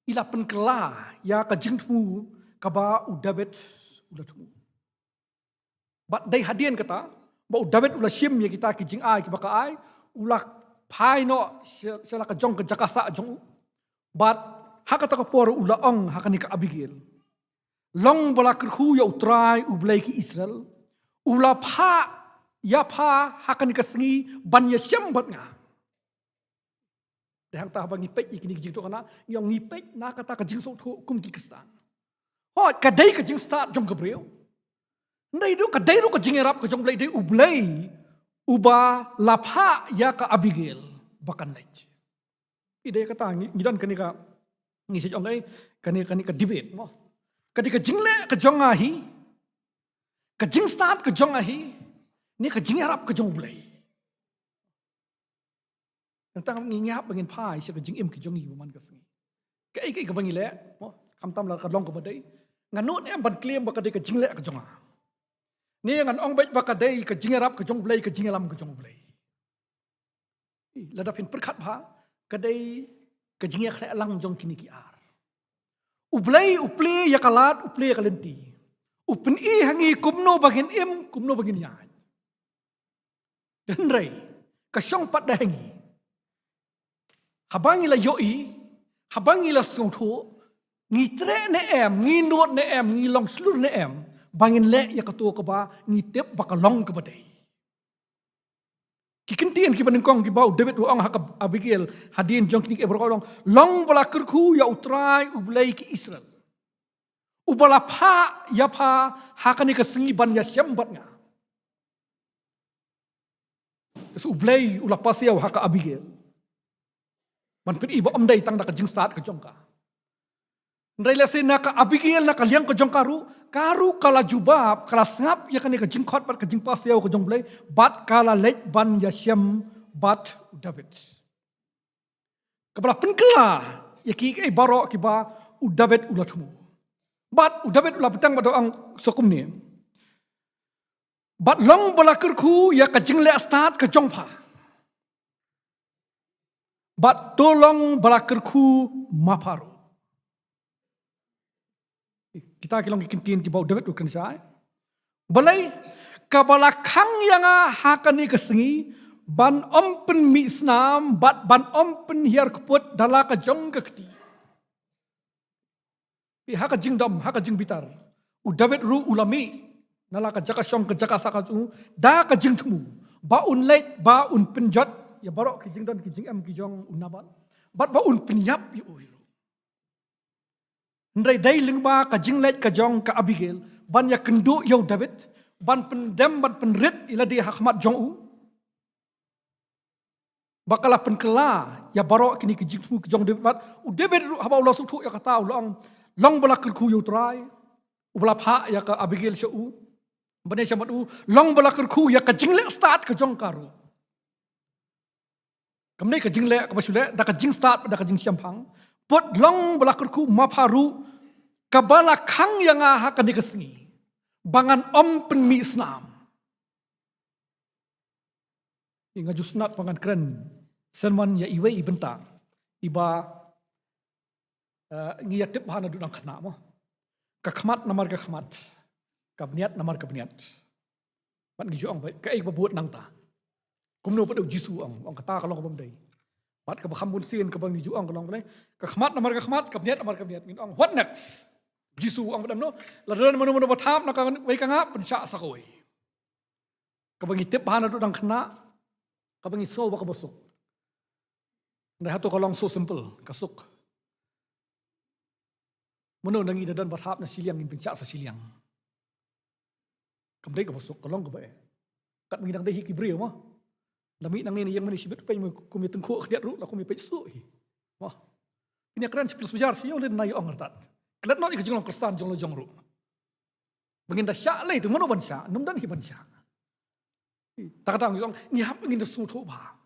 i la pynkylla ïa ka jingthmu kaba u David u la thmu. Bad dei hadien kata ba u David u la shim ïa kita ki jingai kiba ka ai, u la phai noh sha, sha la ka jong ka jaka sah jong u. Bad ha kata ka por u la ong ha kane ka Abigail, "Long ba la kyrkhu ïa U Trai U Blei ki Israel, u la phah ïa pha ha kane ka sngi ban ïashem bad nga." Dei hangta haba ngi peit ïa kine ki jingïathuhkhana, ngi ong ngi peit na kata ka jingsngewthuh kum ki Khristan. Hooid, ka dei ka jingstad jong ka briew. Hynrei ruh ka dei ruh ka jingïarap ka jong U Blei, dei U Blei uba la phah ïa ka Abigail ba kan leit. Ïa dei kata ngi, ngi don kane ka, ngi sa ong ei, kane, kane ka debate mo. Ka dei ka jingleh ka jong nga hi, ka jingstad ka jong nga hi, ne ka jingïarap ka jong U Blei. Nangta ngi ïap ba ngin phai sha ka jingim ka jong ngi ba man ka sngi. Kaei kaei kaba ngi leh mo, khamtam la ka long kaba dei, nga nud ne em ban claim ba ka dei ka jingleh ka jong nga, ne ngan ong beit ba ka dei ka jingïarap ka jong U Blei, ka jingïalam ka jong U Blei. Lada phin pyrkhat bha, ka dei ka jingïakhleh lang jong kine ki ar. U Blei u plie ïa ka lad, u plie ïa ka lynti. U pyni ha ngi kumno ba ngin im, kumno ba ngin ïaid. Hynrei ka shong pat da ha ngi. Haba ngi la ïohi, haba ngi la sngewthuh, ngi treh ne em, ngi nud ne em, ngi long shlur ne em ba ngin leh ïa kato kaba ngi tip ba ka long kaba dei. Ki kyntien kiba nyngkong kiba u David u ong ha ka Abigail hadien jong kine ki baroh, u ong, "Long ba la kyrkhu ïa U Trai U Blei ki Israel, uba la phah ïa pha ha kane ka sngi ban ïashem bad nga." Te U Blei u la pasiaw ha ka Abigail ban pyni ba ym dei tang da ka jingstad ka jong ka. Hynrei lehse na ka Abigail, na ka liang ka jong ka ruh, ka ruh ka la jubab, ka la sngap ïa kane ka jingkhot bad ka jingpasiaw ka jong U Blei, bad ka la leit ban ïashem bad u David. Kaba la pynkylla ïa kiei kiei baroh kiba u David u la thmu. Bad u David u la bteng bad u ong sa kumne, "Bad long ba la kyrkhu ïa ka jingleh stad ka jong pha, bad to long ba la kyrkhu ma pha ruh." Kita ki long ki kyntien kiba u David u kren shai. "Balei, kaba la khang ïa nga ha kane ka sngi ban ym pynmih snam bad ban ym pynhiar kput da la ka jong ka kti." Phi, ha ka jingdom, ha ka jingbitar, u David ruh u la mih na la ka jaka shong ka jaka sah ka jong u da ka jingthmu ba un leit, ba un pynjot ïa baroh ki jingdon ki jingem ki jong u Nabal, bad ba un pynïap ïa u hi ruh. Hynrei dei lyngba ka jingleit ka jong ka Abigail ban ïakynduh ïa u David, ban pyndem, ban pynrit ïa lade ha khmat jong u, ba ka la pynkylla ïa baroh kine ki jingthmu ki jong u David. Bad u David ruh haba u la sngewthuh ïa kata u la ong, "Long ba la kyrkhu ïa U Trai, uba la phah ïa ka Abigail sha u ban ïashem bad u, long ba la kyrkhu ïa ka jingleh stad ka jong ka ruh." Kam dei ka jingleh kaba shu leh, da ka jingstad, da ka jingshemphang. "Bad long ba la kyrkhu ma pha ruh, kaba la khang ïa nga ha kane ka sngi ba ngan ym pynmih snam." Nga ju sngewtynnat ba ngan kren sermon ïa iwei i bynta iba, eh, ngi ïa tip bha naduh dang khynnah mo. Ka khmat namar ka khmat, ka bniat namar ka bniat. Bad ngi ju ong ba kaei ba bud nangta. Kumno pat u Jisu u ong, ong kata ka long kaba ym dei. Bad kaba kham bun sien kaba ngi ju ong ka long ba dei, ka khmat namar ka khmat, ka bniat namar ka bniat. Ngin ong, "What next?" Jisu u ong ba dang no, "Lada don mano mano ba thap na kawei ka nga, pynshah sa kawei." Kaba ngi tip bha naduh dang khynnah, kaba ngi sngew ba kaba suk. Hynrei hato ka long so simple ka suk? Mano na ngi da don ba thap na shiliang ngin pynshah sa shiliang? Kam dei kaba suk, ka long kaba eh. Kat ba ngi dang dei hi ki briew mo. La mih nangne ne ïeng mynne shibit peit mo, kum ïa tyngkhuh khyndiat ruh la kum ïa peit suh hi. Mo. Phin ïa kren shi pyrshah shi ïa u lyngngai ong artat. Klet noh ïa ka jinglong Khristan jong la jong ruh. Ba ngin da shah lei te mano ban shah, nym don hi ban shah. Ta kata ngi ong ngi hap ngin da sngewthuh bha.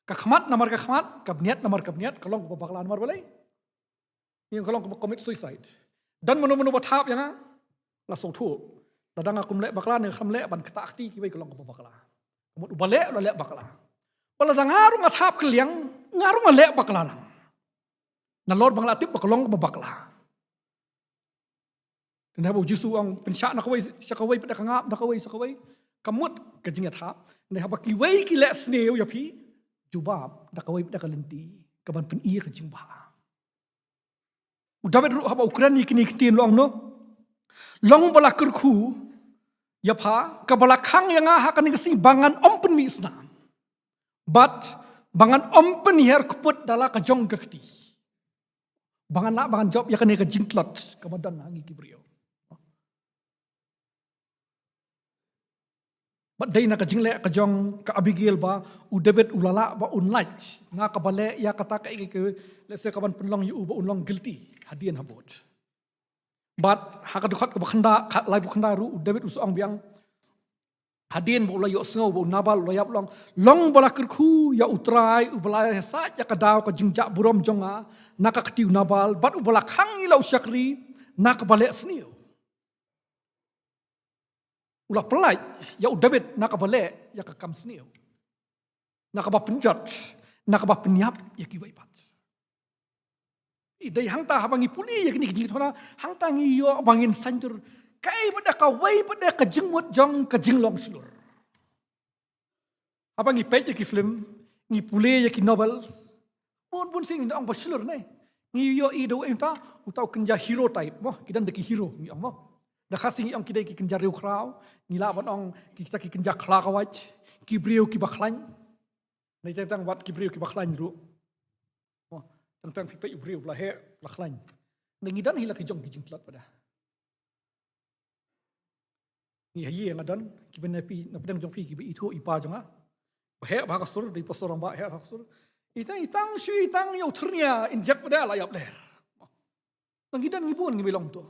Ka khmat namar ka khmat, ka bniat namar ka bniat, ka long kaba bakla namar balei. Ngi ka long kaba commit suicide. Don mano mano ba thap ïa nga, nga sngewthuh. Lada nga kum leh bakla ne kham leh ban ktah kti kiwei ka long kaba bakla. Ka mut uba leh u la leh bakla. Ba lada nga ruh nga thap kylliang, nga ruh nga leh bakla lang. Nalor ba nga la tip ba ka long kaba bakla. Te haba u Jisu u ong pynshah na kawei sha kawei, pat da ka ngap na kawei sha kawei. Ka mut ka jingïathap. Te haba kiwei ki leh sniew ïa phi, jubab da kawei pat da ka lynti, ka ban pyni ka jingbha. U David ruh haba u kren ïa kine ki ktien u ong no. Long ba la kyrkhu ïa pha, kaba la khang ïa nga ha kane ka sngi ba ngan ym pynmih snam. Bad ba ngan ym pynhiar kput da la ka jong ka kti. Ba ngan lah ba ngan jop ïa kane ka jingtlot kaba don ha ngi ki briew. Bad dei na ka jingleh ka jong ka Abigail ba u David u la lah ba un lait na kaba leh ïa kata kaei kaei, lehse ka ban pynlong ïa u ba un long guilty hadien habud. Bad ha ka dkhot kaba khyndai, ka laiphew khyndai ruh u David u sa ong biang, hadien ba u la ïohsngew ba u Nabal u la ïap, u ong, long ba la kyrkhu ïa U Trai uba la ïasaid ïa ka daw ka jingjah burom jong nga na ka kti u Nabal, bad uba la khang ïa la u shakri na kaba leh sniew. U la pyllait ïa u David na kaba leh ïa ka kam sniew, na kaba pynjot, na kaba pynïap ïa kiwei pat. Dei hangta haba ngi pule ïa kine ki jingïathuhkhana, hangta ngi ïoh ba ngin sngewthuh kaei pat da kawei pat da ka jingmut jong ka jinglong shlur. Haba ngi peit ïa ki film, ngi pule ïa ki novel, bun bun sien ngi ong ba shlur ne. Ngi ïohi da uei uta, uta u kynja hero type mo, ki don da ki hero ngi ong mo. Da Khasi ngi ong ki dei ki kynja riewkhraw, ngi lah ban ong kita ki kynja khlawait, ki briew kiba khlaiñ. Ne teng teng wat ki briew kiba khlaiñ ruh. Mo, teng teng phi peit u briew ba la heh, ba la khlaiñ. Ne ngi don hi la ki jong ki jingtlot pat da. Ngi ha ïing nga don, kiba na phi, na pdeng jong phi kiba ithuh i pa jong nga. Ba heh bha ka sur, dei pastor rangbah heh bha ka sur. I tang, i tang shu, i tang ïa u thyrnia injek pat da la ïap leh. Ngi don ngi bun ngi ba long to.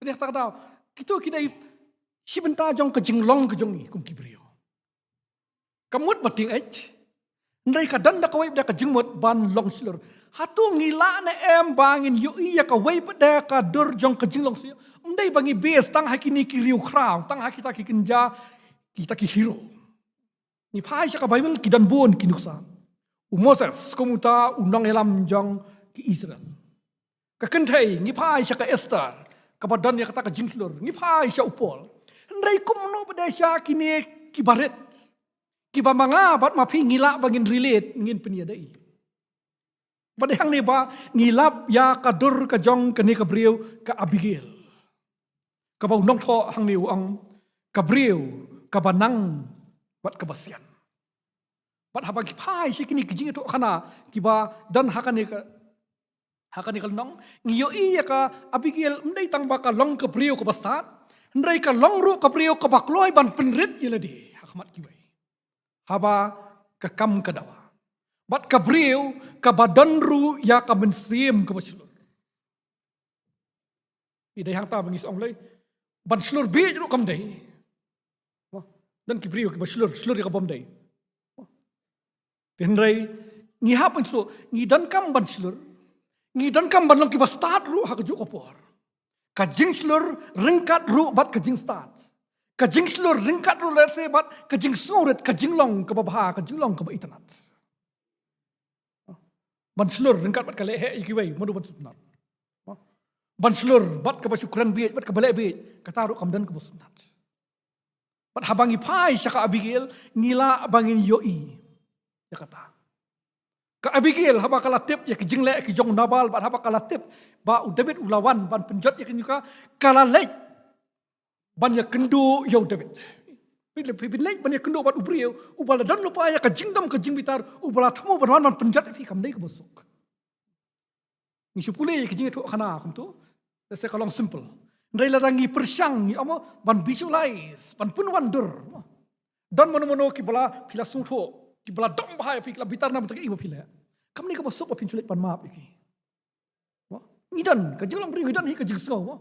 Pynïaid ta ka daw, kito ki dei shi bynta jong ka jinglong ka jong ngi kum ki briew. Ka mut ba tieng eh. Hynrei ka don da kawei pat da ka jingmut ban long shlur. Hato ngi lah ne em ba ngin ïohi ïa kawei pat da ka dur jong ka jinglong shlur? Ym dei ba ngi base tang ha kine ki riewkhraw, tang ha kita ki kynja, kita ki hero. Ngi phai sha ka Baibl ki don bun ki nuksa. U Moses kum uta u nongïalam jong ki Israel. Ka kynthei, ngi phai sha ka Esther, kaba don ïa kata ka jingshlur, ngi phai sha u Paul. Hynrei kumno pat da sha kine kiba rit, kiba ma nga bad ma phi ngi lah ba ngin relate, ngin pynïadei. Bad hangne ba ngi lap ïa ka dur ka jong kane ka briew ka Abigail. Kaba u nongthoh hangne u ong ka briew kaba nang bad kaba sian. Bad haba ngi phai sha kine ki jingïathuhkhana kiba don ha kane ka, ha kane ka lynnong, ngi ïohi ïa ka Abigail ym dei tang ba ka long ka briew kaba stad, hynrei ka long ruh ka briew kaba kloi ban pynrit ïa lade ha khmat kiwei. Haba ka kam ka dawa. Bad ka briew kaba don ruh ïa ka mynsiem kaba shlur. I dei hangta ba ngi sa ong lei, ban shlur bieit ruh kam dei. Mo, don ki briew kiba shlur, shlur ïa ka bym dei. Mo. Te hynrei ngi hap ban shlur, ngi donkam ban shlur. Ngi donkam ban long kiba stad ruh ha kajuh ka por. Ka jingshlur ryngkat ruh bad ka jingstad. Ka jingshlur ryngkat ruh lehse bad ka jingsngewrit, ka jinglong kaba bha, ka jinglong kaba itynnad. Ban shlur ryngkat bad ka leh heh ïa kiwei, mano ban sngewtynnad? Ban shlur bad kaba shu kren bieit, bad kaba leh bieit, kata ruh kam don kaba sngewtynnad. Bad haba ngi phai sha ka Abigail, ngi lah ba ngin ïohi ïa kata. Ka Abigail haba ka la tip ïa ki jingleh ki jong u Nabal, bad haba ka la tip ba u David u la wan ban pynjot ïa ki nyngkong, ka la leit ban ïakynduh ïa u David. Phi, phi, phi leit ban ïakynduh bad u briew uba la don lypa ïa ka jingdom ka jingbitar, uba la thmu ban wan ban pynjot ïa phi, kam dei kaba suk. Ngi shu pule ïa ka jingïathuhkhana kumto, lehse ka long simple. Hynrei lada ngi pyrshang, ngi ong mo, ban visualize, ban pynwandur, mo, Don mano mano ki ba la phi la sngewthuh, ki ba la dom bha ïa phi, ki la bitar na bynta ïa ki ba phi leh. Kam dei kaba suk ba phin shu leit pan map ïa ki. Mo? Ngi don ka jinglong briew, ngi don hi ka jingsngew, mo.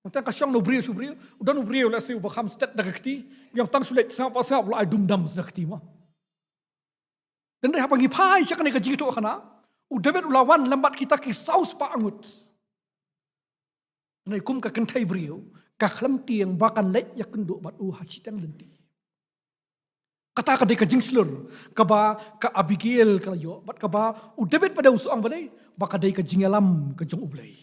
Tang ka shong na u briew sha u briew, u don u briew lehse uba kham stet da ka kti, ngi ong tang shu leit sngap pa sngap, la ai dum dam da ka kti, mo. Hynrei haba ngi phai sha kane ka jingïathuhkhana, u David u la wan lem bad kita ki saw spah ngut. Hynrei kum ka kynthei briew, ka khlem tieng ba kan leit ïakynduh bad u ha shiteng lynti. Kata ka dei ka jingshlur kaba ka Abigail ka la ïoh, bad kaba u David pat u shu ong balei, ba ka dei ka jingïalam ka jong U Blei.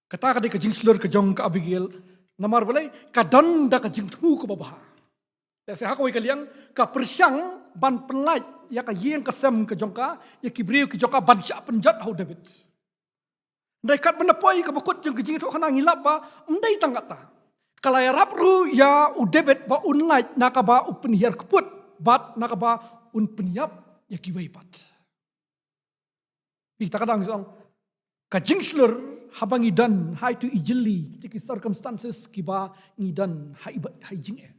Kata ka dei ka jingshlur ka jong ka Abigail. Namar balei, ka don da ka jingthmu kaba bha. Lehse ha kawei ka liang, ka pyrshang ban pynlait ïa ka ïing ka sem ka jong ka, ïa ki briew ki jong ka ban shah pynjot ha u David. Hynrei katba na poi kaba kut jong ka jingïathuhkhana ngi lap ba ym dei tang kata. Ka la ïarap ruh ïa u David ba un lait na kaba u pynhiar kput, bad na kaba un pynïap ïa kiwei pat. Phi, kata ka dang shu ong, ka jingshlur haba ngi don ha itu i jylli, kita ki circumstances kiba ngi don ha i ba, ha i jingeh.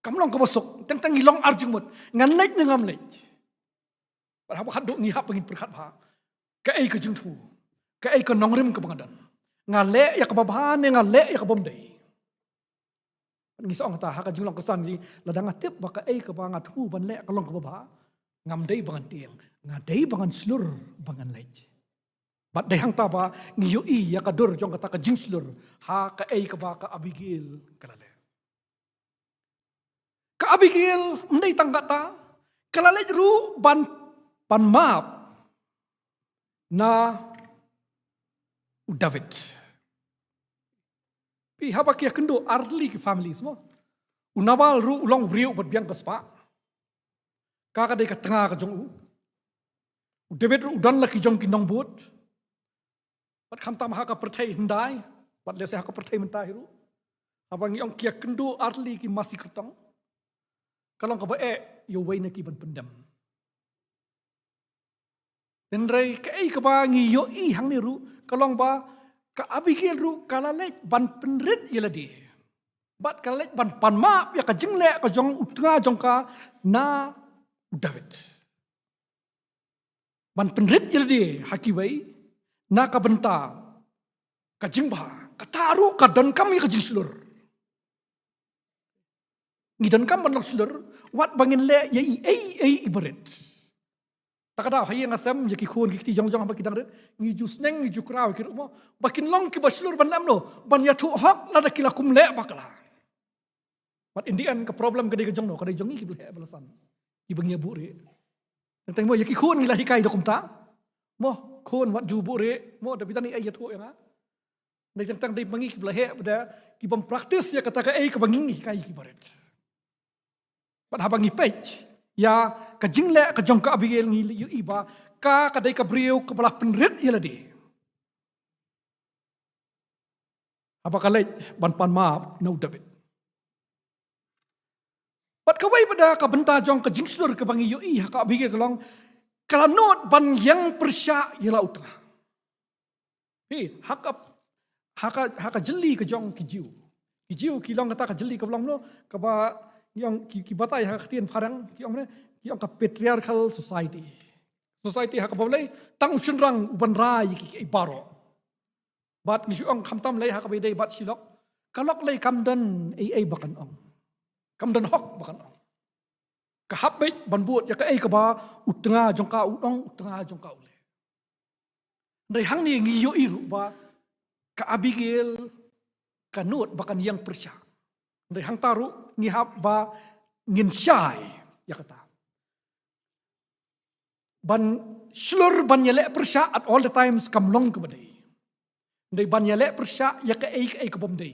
Kam long kaba suk, teng teng ngi long arjingmut, ngan leit ne ngam leit. Bad haba khatduh ngi hap ba ngin pyrkhat bha, kaei ka jingthmu, kaei ka nongrim kaba nga don. Nga leh ïa kaba bha ne nga leh ïa kaba ym dei. Ngi sa ong kata ha ka jinglong ka san jong ngi, lada nga tip ba kaei kaba nga thmu ban leh ka long kaba bha, ngam dei ba ngan tieng, nga dei ba ngan shlur ba ngan leit. Bad dei hangta ba ngi ïohi ïa ka dur jong kata ka jingshlur ha kaei kaba ka Abigail ka la leh. Ka Abigail ym dei tang kata, ka la leit ruh ban, ban map na u David. Phi, haba ki ïakynduh ar tylli ki families, mo. U Nabal ruh u long u briew bad biang ka spah. Ka, ka dei ka tnga ka jong u. U David ruh u don la ki jong ki nongbud. Bad khamtam ha ka pyrthei hyndai, bad lehse ha ka pyrthei mynta hi ruh, haba ngi ong ki ïakynduh ar tylli ki masi kyrtong, ka long kaba eh ïa uwei na ki ban pyndem. Hynrei kaei kaba ngi ïohi hangne ruh, ka long ba ka Abigail ruh ka la leit ban pynrit ïa lade. Bad ka la leit ban pan map ïa ka jingleh ka jong u tnga jong ka na u David. Ban pynrit ïa lade ha kiwei na ka bynta ka jingbha, kata ruh ka donkam ïa ka jingshlur. Ngi donkam ban long shlur, wat ba ngin leh ïa i ei ei i barit. Ta ka daw ha ïing ha sem, ïa ki khun ki kti jong jong haba ki dang rit, ngi ju sneng, ngi ju kraw ïa ki ruh mo, ba kin long kiba shlur ban leh kumno, ban ïathuh hok lada ki la kum leh bakla. But in the end, ka problem ka dei ka jong no, ka dei jong ngi kiba la heh ba la san, kiba ngi ïa buhrieh. Teng teng mo, ïa ki khun ngi la hikai da kumta. Mo, khun wat ju buhrieh, mo, da bidan ei ei ïathuh ïa nga. Dei teng teng dei ma ngi kiba la heh, ba da ki bym practice ïa kata kaei kaba ngi hikai ïa ki barit. Bad haba ngi peit ïa ka jingleh ka jong ka Abigail, ngi ïohi ba ka, ka dei ka briew kaba la pynrit ïa lade haba ka leit ban pan map na u David. Bad kawei pat da ka bynta jong ka jingshlur kaba ngi ïohi ha ka Abigail ka long, ka la nud ban ïeng pyrshah ïa la u tnga. Phi, ha ka, ha ka, ha ka jylli ka jong ki Jiw. Ki Jiw ki long kata ka jylli kaba long no, kaba ngi ong ki, ki batai ha ka ktien phareng, ki ong ne, ki ong ka patriarchal society. Society ha kaba lei tang u shynrang u ban rai ïa ki, ki baroh. Bad ngi shu ong khamtam lei ha kaba ïadei bad shi lok, ka lok lei kam don ei ei ba kan ong. Kam don hok ba kan ong. Ka hap beit ban bud ïa kaei kaba u tnga jong ka u ong, u tnga jong ka u leh. Hynrei hangne ngi ïohi ruh ba ka Abigail ka nud ba kan ïeng pyrshah. Hynrei hangta ruh ngi hap ba ngin shai ïa kata. Ban shlur ban ïaleh pyrshah at all the times kam long kaba dei. Hynrei ban ïaleh pyrshah ïa kaei kaei ka bym dei.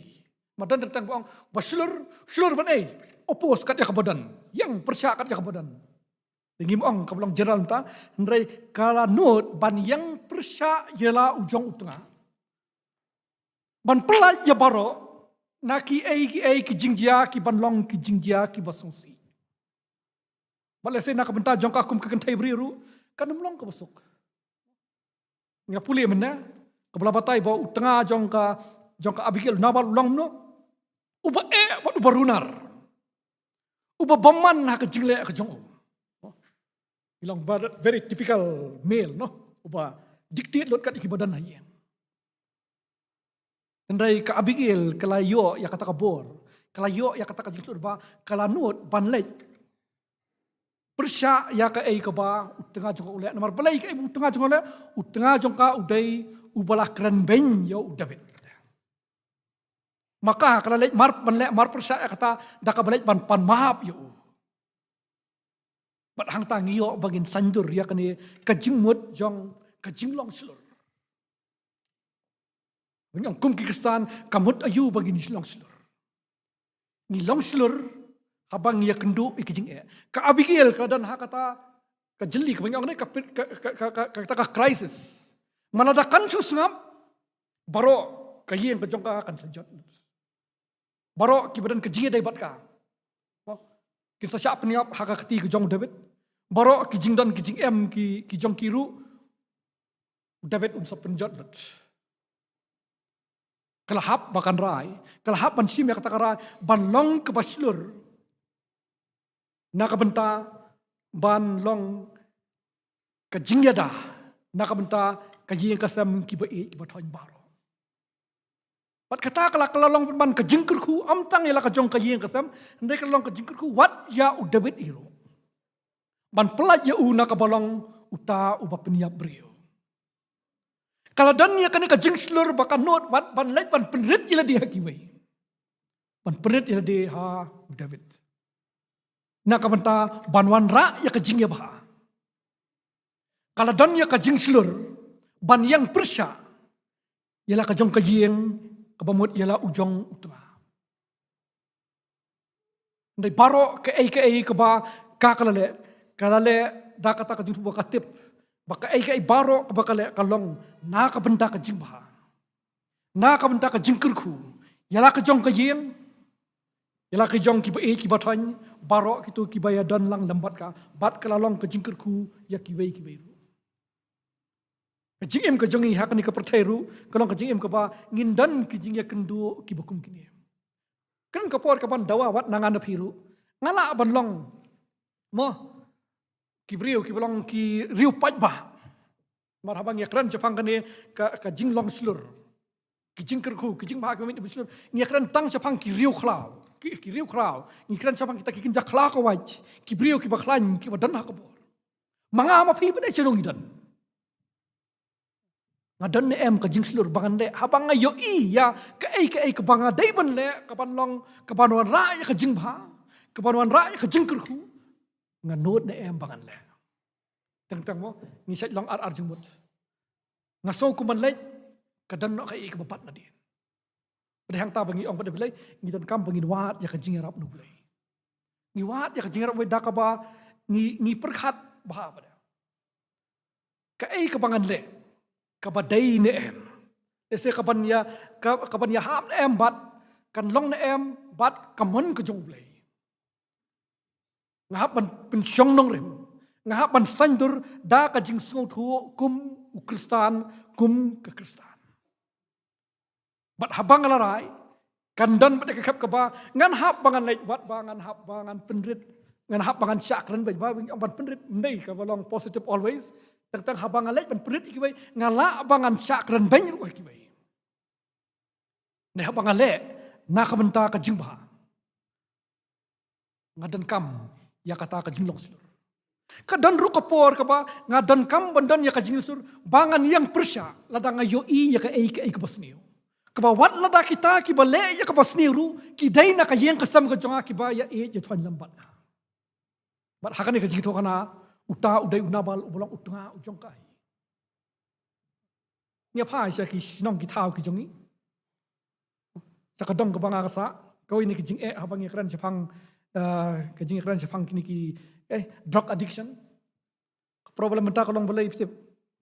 Mar don teng teng ba ong ba shlur, shlur ban ei, oppose kat ïa kaba don, ïeng pyrshah kat ïa kaba don. Te ngim ong kaba long general mynta, hynrei ka la nud ban ïeng pyrshah ïa la u jong u tnga. Ban pyllait ïa baroh na kiei kiei ki jingjia ki ban long ki jingjia kiba sngewsih. Bad lehse na ka bynta jong ka kum ka kynthei briew ruh kan ym long kaba suk. Nga pule mynne, kaba la batai ba u tnga jong ka, jong ka Abigail, u Nabal u long kumno. Uba eh bad uba runar. Uba bymman ha ka jingleh ka jong u. Ngi long ba very typical male, no? Uba dictate lut kat ïa kiba don ha ïing. Hynrei ka Abigail ka la ïoh ïa kata ka bor, ka la ïoh ïa kata ka jingshlur ba ka la nud ban leit pyrshah ïa kaei kaba u tnga jong ka u leh. Namar balei kaei ba u tnga jong ka u leh? U tnga jong ka u dei uba la kren beiñ ïa u David. Ma ka ka la leit mar ban leh mar pyrshah ïa kata da kaba leit ban pan map ïa u. Bad hangta ngi ïoh ba ngin saiñdur ïa kane ka jingmut jong ka jinglong shlur. Ba ngi ong kum ki Khristan ka mut aïu ba ngin long shlur? Ngi long shlur haba ngi ïakynduh ïa ki jingeh. Ka Abigail ka la don ha kata ka jylli kaba ngi ong ne ka pit-, ka, ka, ka, ka, kata ka crisis. Lada kan shu sngap, baroh ka ïing ka jong ka kan sa jot. Baroh kiba don ka jingïadei bad ka, kin sa shah pynïap ha ka kti ka jong u David. Baroh ki jingdon ki jingem ki, ki jong ki ruh, u David un sa pynjot lut. Ka la hap ba kan rai, ka la hap ban shim ïa kata ka rai ban long kaba shlur na ka bynta ban long ka jingïada na ka bynta ka ïing ka sem, kiba ïeit kiba thoiñ baroh. Bad kata ka la, ka la long ban ka jingkyrkhu, ym tang ïa la ka jong ka ïing ka sem, hynrei ka la long ka jingkyrkhu wat ïa u David hi ruh, ban pyllait ïa u na kaba long uta uba pynïap briew. Ka la don ïa kane ka jingshlur ba ka nud wat ban leit ban pynrit ïa lade ha kiwei, ban pynrit ïa lade ha u David, na ka bynta ban wanrah ïa ka jingïabha. Ka la don ïa ka jingshlur ban ïeng pyrshah ïa la ka jong ka ïing, kaba mut ïa la u jong u tnga. Hynrei baroh kaei kaei kaba ka, ka la leh, ka la leh da kata ka jingthoh ba ka tip ba kaei kaei baroh kaba ka leh ka long na ka bynta ka jingbha, na ka bynta ka jingkyrkhu ïa la ka jong ka ïing, ïa la ka jong kiba ïeit kiba thoiñ, baroh kito kiba ïadon lang lem bad ka. Bad ka la long ka jingkyrkhu ïa kiwei kiwei ruh. Ka jingim ka jong ngi ha kane ka pyrthei ruh ka long ka jingim kaba ngin don ki jingïakynduh kiba kum kine. Kren ka por kaban dawa wat na nga na phi ruh, nga lah ban long, mo, ki briew kiba long ki riew paidbah. Namar haba ngi ïakren shaphang kane ka, ka jinglong shlur, ki jingkyrkhu, ki jingbha, ki mut shlur, ngi ïakren tang shaphang ki riew khlaw, ki, ki riew khlaw. Ngi kren shaphang kita ki kynja khlaw ka wait, ki briew kiba khlaiñ, kiba don ha ka bor. Ma nga ma phi pat, eh, sha ngi don. Nga don ne em ka jingshlur ba ngan leh haba nga ïohi ïa kaei kaei kaba nga dei ban leh, kaban long, kaban wanrah ïa ka jingbha, kaban wanrah ïa ka jingkyrkhu? Nga nud ne em ba ngan leh? Teng teng mo, ngi shait long ar ar jingmut. Nga sngew kum ban leh, ka don noh kaei kaba bat nadien. Bad hangta ba ngi ong bad U Blei, ngi donkam ba ngin wad ïa ka jingïarap na U Blei. Ngi wad ïa ka jingïarap U Blei da kaba ngi, ngi pyrkhat bha bad kaei kaba ngan leh, kaba dei ne em? Lehse kaban ïa, ka, kaban ïahap ne em bad kan long ne em bad ka mon ka jong U Blei? Nga hap ban pynshong nongrim, nga hap ban saiñdur da ka jingsngewthuh kum u Khristan, kum ka Khristan. Bad haba nga la rai, kan don bad ka khep kaba ngan hap ba ngan leh, wat ba ngan hap ba ngan pynrit, ngan hap ba ngan shah kren beiñ, ba ngi ong ban pynrit, ym dei kaba long positive always. Teng teng haba nga leh ban pynrit ïa kiwei, nga lah ba ngan shah kren beiñ ruh ïa kiwei. Ne haba nga leh na ka bynta ka jingbha, nga donkam ïa kata ka jinglong shlur. Ka don ruh ka por kaba nga donkam ban don ïa ka jinglong shlur ba ngan ïeng pyrshah lada nga ïohi ïa kaei kaei kaba sniew, kaba wat lada kita kiba leh ïa kaba sniew ruh ki dei na ka ïing ka sem ka jong nga, kiba ïa ïeit ïa thoiñ lem bad nga. Bad ha kane ka jingthoh kane, uta u dei u Nabal uba long u tnga u jong ka hi. Ngi ïa phai sha ki shnong ki thaw ki jong ngi, sha ka dong kaba nga ka sah, kawei na ki jingeh haba ngi ïakren shaphang, eh, ka jingïakren shaphang kine ki, eh, drug addiction. Ka problem mynta ka long balei phi tip?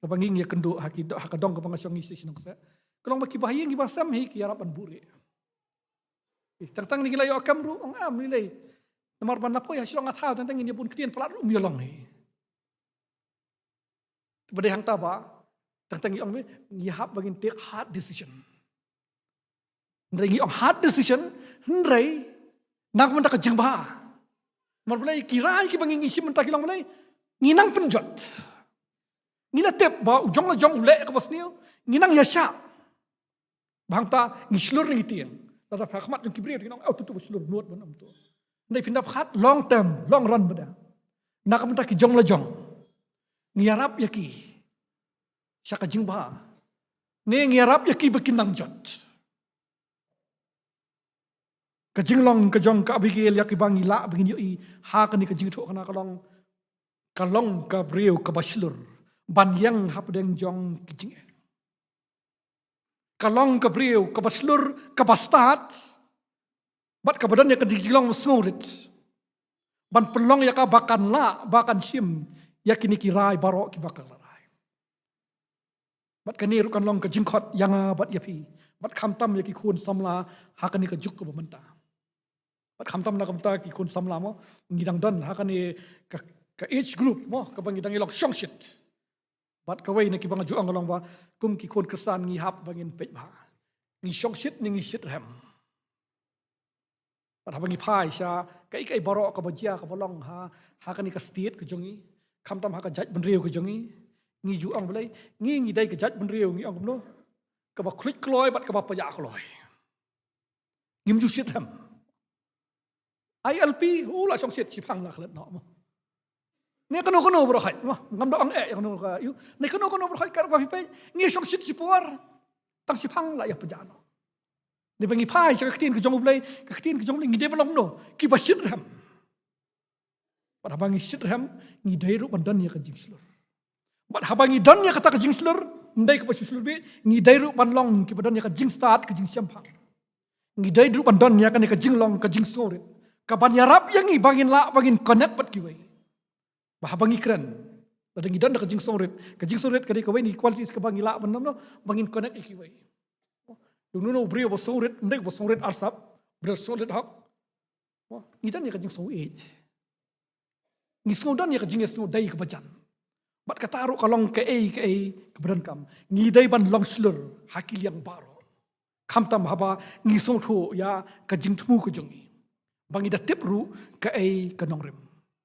Kaba ngi ïakynduh ha ki do-, ha ka dong kaba nga shong ngi sha shnong ka sah, ka long ba kiba ha ïing kiba sem hi ki ïarap ban buhrieh. Eh, tang tang ngi la ïoh kem ruh, ong em, lei lei. Namar ban la poi ha shnong ha thaw, tang tang ngin ïa bun ktien palat ruh ym ïa long hi. Ba dei hangta ba tang tang ngi ong, ngi hap ba ngin take hard decision. Hynrei ngi ong hard decision, hynrei na ka bynta ka jingbha. Namar balei ki rai kiba ngi, ngi shim mynta ki long balei? Ngi nang pynjot. Ngi la tip ba u jong la jong u leh kaba sniew, ngi nang ïa shah. Ba hangta ngi shlur ngi tieng. Lada pha khmat jong ki briew ngi ong, "Oh, tu tu ba shlur, nud ban ong tu." Hynrei phin da phat long term, long run ba da. Na ka bynta ki jong la jong, ngi ïarap ïa ki sha ka jingbha, ne ngi ïarap ïa ki ba kin nang jot? Ka jinglong ka jong ka Abigail ïa kiba ngi lah ba ngin ïohi ha kane ka jingthoh kane ka long, ka long ka briew kaba shlur ban ïeng hapdeng jong ki jingeh. Ka long ka briew kaba shlur, kaba stad, bad kaba don ïa ka jinglong sngewrit ban pynlong ïa ka ba kan lah, ba kan shim ïa kine ki rai baroh kiba ka la rai. Bad kane ruh kan long ka jingkhot ïa nga bad ïa phi, bad khamtam ïa ki khun samla ha kane ka juk kaba mynta. Bad khamtam na ka bynta ki khun samla mo, ngi dang don ha kane ka, ka age group mo, kaba ngi dang ïalong shongshit. Bad kawei na kiba nga ju ong ka long ba kum ki khun Khristan ngi hap ba ngin peit bha, ngi shongshit ne ngi shitrhem. Bad haba ngi phai sha kaei kaei baroh kaba jia kaba long ha, ha kane ka state ka jong ngi, khamtam ha ka jaitbynriew ka jong ngi, ngi ju ong balei, ngi, ngi dei ka jaitbynriew, ngi ong kumno, kaba khluit kloi bad kaba pajah kloi. Ngim ju shitrhem. I L P, u la shongshit, shiphang la klet noh mo. Ne kano kano baroh hait mo, ngam da ong eh ïa kano ka ïu. Ne kano kano baroh hait, ka ruh ba phi peit, ngi shongshit shipor, tang shiphang la ïa pajah noh. Dei ba ngi phai sha ka ktien ka jong U Blei, ka ktien ka jong U Blei, ngi dei ban long kumno, kiba shitrhem. Bad haba ngi shitrhem, ngi dei ruh ban don ïa ka jingshlur. Bad haba ngi don ïa kata ka jingshlur, ym dei kaba shu shlur beit, ngi dei ruh ban long kiba don ïa ka jingstad, ka jingshemphang. Ngi dei ruh ban don ïa kane ka jinglong, ka jingsngewrit, kaban ïarap ïa ngi ba ngin lah, ba ngin connect bad kiwei. Ba haba ngi kren, lada ngi don da ka jingsngewrit, ka jingsngewrit ka dei kawei na ki qualities kaba ngi lah ban don, ba ngin connect ïa kiwei. Ïa uno uno u briew ba sngewrit, ym dei ba sngewrit arsap, briew sngewrit hok. Ngi don ïa ka jingsngew ïeit. Ngi sngew don ïa ka jingïasngew dei kaba jan. Bad kata ruh ka long kaei kaei kaba donkam. Ngi dei ban long shlur ha ki liang baroh, khamtam haba ngi sngewthuh ïa ka jingthmu ka jong ngi, ba ngi da tip ruh kaei ka nongrim.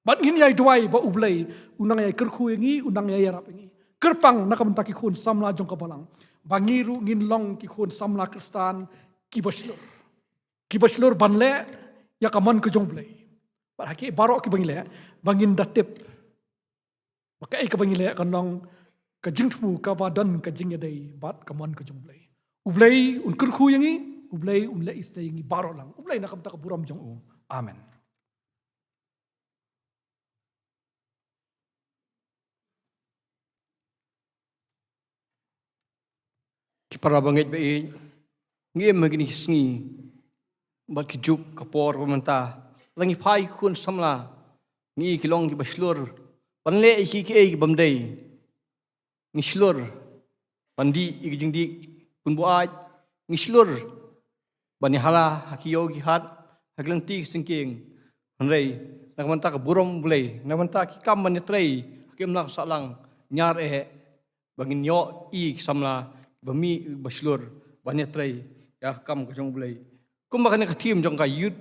Bad ngin ïai duwai ba U Blei un nang ïai kyrkhu ïa ngi, un nang ïai ïarap ïa ngi. Kyrpang na ka bynta ki khun samla jong ka balang, ba ngi ruh ngin long ki khun samla Khristan kiba shlur, kiba shlur ban leh ïa ka mon ka jong U Blei. Bad ha ki baroh kiba ngi leh, ba ngin da tip ba kaei kaba ngi leh kan long ka jingthmu kaba don ka jingïadei bad ka mon ka jong U Blei. U Blei un kyrkhu ïa ngi, U Blei un leh ïa ngi baroh lang. U Blei na ka bynta ka burom jong u. Amen. Ki para bangeit ba ïeit, ngi im ha kine ki sngi bad ki juk ka por ba mynta, la ngi phai khun samla, ngi ki long kiba shlur ban leh ïa ki, kiei kibym dei. Ngi shlur ban dih ïa ki jingdih khun buaid, ngi shlur ban ïahala ha ki ïew ki hat, ha ki lynti ki syngkien. Hynrei na ka bynta ka burom U Blei, na ka bynta ki kam ban ïatrei ha ki imlang sahlang, ñiar eh ba ngin ïoh ïa ki samla ba mih, ba shlur ban ïatrei ïa ka kam ka jong U Blei. Kumba kane ka theme jong ka Youth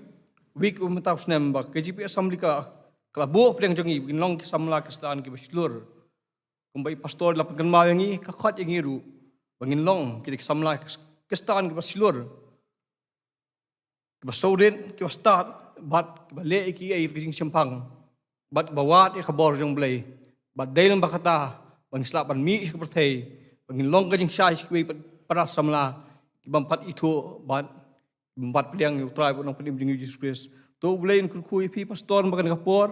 Week ba mynta u snem ba K J P Assembly ka, ka la buh pdeng jong ngi ba ngin long ki samla Khristan kiba shlur. Kumba i pastor la pynkynmaw ïa ngi, ka khot ïa ngi ruh ba ngin long ki dei ki samla Khristan kiba shlur, kiba sawrit, kiba stad, bad kiba leh ïa kiei ki jingshemphang, bad kiba wad ïa ka bor jong U Blei. Bad dei lyngba kata ba ngin sa lah ban mih sha ka pyrthei, ba ngin long ka jingshai sha kiwei pat para samla kibym pat ithuh bad bym pat pdiang ïa U Trai bad U Nongpynim jong ngi U Jisu Khrist. To U Blei un kyrkhu ïa phi pastor ba kane ka por.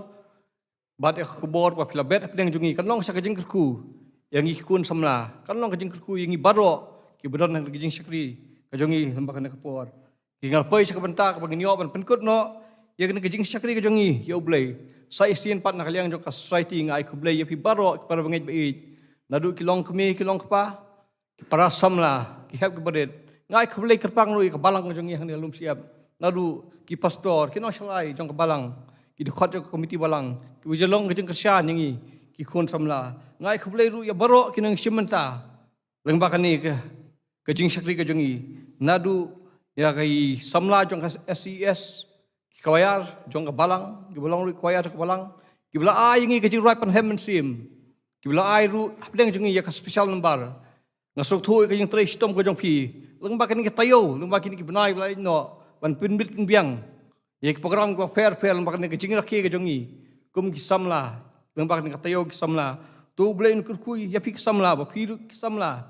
Bad ïa ka khubor ba phi la bet hapdeng jong ngi kan long sa ka jingkyrkhu ïa ngi ki khun samla, kan long ka jingkyrkhu ïa ngi baroh kiba don ha ka jingshakri ka jong ngi lyngba kane ka por. Ki ngar poi sa ka bynta kaba ngin ïoh ban pynkut noh ïa kane ka jingshakri ka jong ngi ïa U Blei. Sa shisien pat na ka liang jong ka society nga ai khublei ïa phi baroh ki para bangeit ba ïeit, naduh ki long kmie ki long kpa, ki para samla, ki hep ki barit. Nga ai khublei kyrpang ruh ïa ka balang ka jong ngi hangne ha Lumshyiap, naduh ki pastor, ki nongshakri jong ka balang, ki dkhot jong ka komiti balang, kiba ju long ka jingkyrshan ïa ngi ki khun samla. Nga ai khublei ruh ïa baroh ki nongshim bynta lyngba kane ka, ka jingshakri ka jong ngi, naduh ïa ki samla jong ka S E S, ki choir jong ka balang, kiba long ruh ki choir jong ka balang, kiba la ai ïa ngi ka jingrwai pynhem mynsiem, kiba la ai ruh hapdeng jong ngi ïa ka special number. Nga sngewthuh ïa ka jingtrei shitom ka jong phi lyngba kane ka taïew, lyngba kine ki bnai ba la ïaid noh, ban pynbit pynbiang ïa ki program kiba pher pher, lyngba kane ka jingrakhe ka jong ngi kum ki samla, lyngba kane ka taïew ki samla. To U Blei un kyrkhu ïa phi ki samla, ba phi ruh ki samla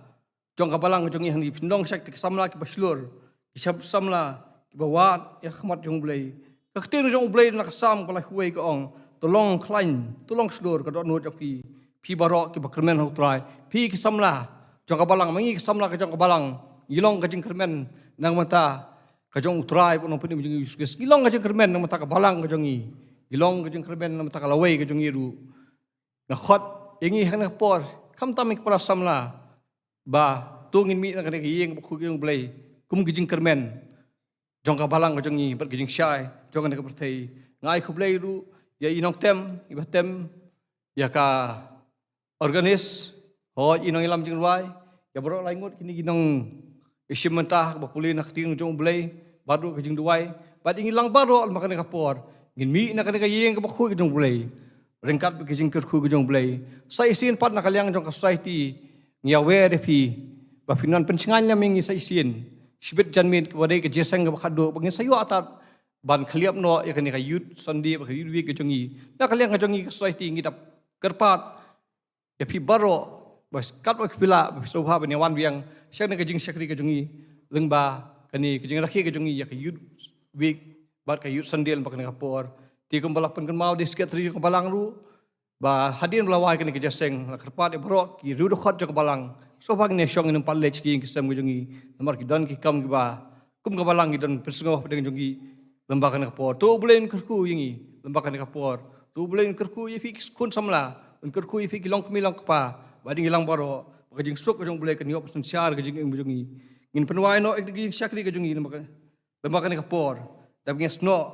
jong ka balang ka jong ngi hangne, phin long sha kita ki samla kiba shlur, ki sam-, samla kiba wad ïa ka khmat jong U Blei. Ka ktien jong U Blei na ka Salm ba laiphew wei ka ong, to long khlaiñ, to long shlur ka dohnud jong phi, phi baroh kiba kyrmen ha U Trai. Phi ki samla jong ka balang, ma ngi ki samla ka jong ka balang, ngi long ka jingkyrmen na ka bynta ka jong U Trai bad U Nongpynim jong ngi Jisu Khrist. Ngi long ka jingkyrmen na ka bynta ka balang ka jong ngi, ngi long ka jingkyrmen na ka bynta ka lawei ka jong ngi ruh. Nga khot ïa ngi ha kane ka por, khamtam ïa ki para samla, ba to ngin mih na kane ka ïing bakhuid ka jong U Blei kum ki jingkyrmen jong ka balang ka jong ngi bad ki jingshai jong kane ka pyrthei. Nga ai khublei ruh ïa i Nongtem, i Bah Tem, ïa ka organist, hooid, i nongïalam jingrwai, ïa baroh lai ngut kine ki nongshim bynta kaba pule na ka ktien jong U Blei bad ruh ka jingduwai. Bad ïa ngi lang baroh lyngba kane ka por ngin mih na kane ka ïing kaba khuid ka jong U Blei ryngkat bad ka jingkyrkhu ka jong U Blei. Sa shisien pat na ka liang jong ka society ngi ïawer ïa phi ba phin nang pynshngaiñ lem ïa ngi sa shisien, shibit janmiet kaba dei ka jingïaseng kaba khatduh, ba ngin sa ïoh tad ban khlieh noh ïa kane ka Youth Sunday bad ka Youth Week ka jong ngi. Na ka liang ka jong ngi ka society ngi da kyrpad ïa phi baroh ba katba phi lah, ba phi sngewbha ban ïa wan biang sha kane ka jingshakri ka jong ngi lyngba kane ka jingrakhe ka jong ngi ïa ka Youth Week bad ka Youth Sunday lyngba kane ka por. Te kumba la pynkynmaw da i Secretary jong ka balang ruh, ba hadien ba la wai kane ka jingïaseng, la kyrpad ïa baroh ki riew dkhot jong ka balang, sngewbha ngin ïa shong, ngin ym pat leit sha ki ïing ki sem ka jong ngi, namar ki don ki kam kiba kum ka balang ki don pynsngew hapdeng jong ki lyngba kane ka por. To U Blei un kyrkhu ïa ngi lyngba kane ka por. To U Blei un kyrkhu ïa phi ki khun samla, un kyrkhu ïa phi ki longkmie longkpa, bad ïa ngi lang baroh ba ka jingsuk ka jong U Blei kan ïoh ban synshar ka jingim ka jong ngi. Ngin pynwai noh ïa ka jingshakri ka jong ngi lyngba ka, lyngba kane ka por da ba ngin snoh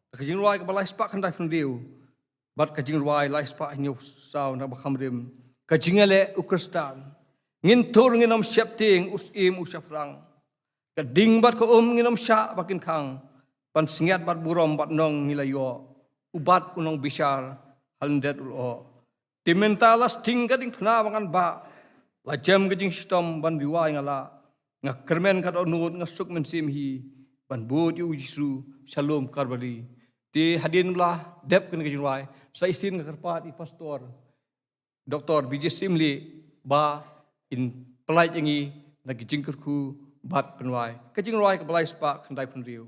da ka jingrwai kaba lai spah khyndai phew hynriew bad ka jingrwai lai spah hynñiew saw na ba kham rim. Ka jingïaleh u Khristan. Ngin tur ngin ym sheptieng, u syiem u shaphrang. Ka ding bad ka um ngin ym shah ba kin khang. Ban sngiat bad burom bad nong ngi la ïoh. U bat u nongbishar ha lyndet u lyoh. Te mynta la sting ka diengphna ba ngan bah. La jem ka jingshitom ban riewai nga lah. Nga kyrmen ka dohnud, nga suk mynsiem hi ban bud ïa u Jisu sha lum Kalbari. Te hadien ba la dep kane ka jingrwai, sa shisien nga kyrpad ïa i Pastor Doktor B J Syiemlieh ba in pyllait ïa ngi na ka jingkyrkhu bad pynwai ka jingrwai kaba lai spah khyndai phew hynriew.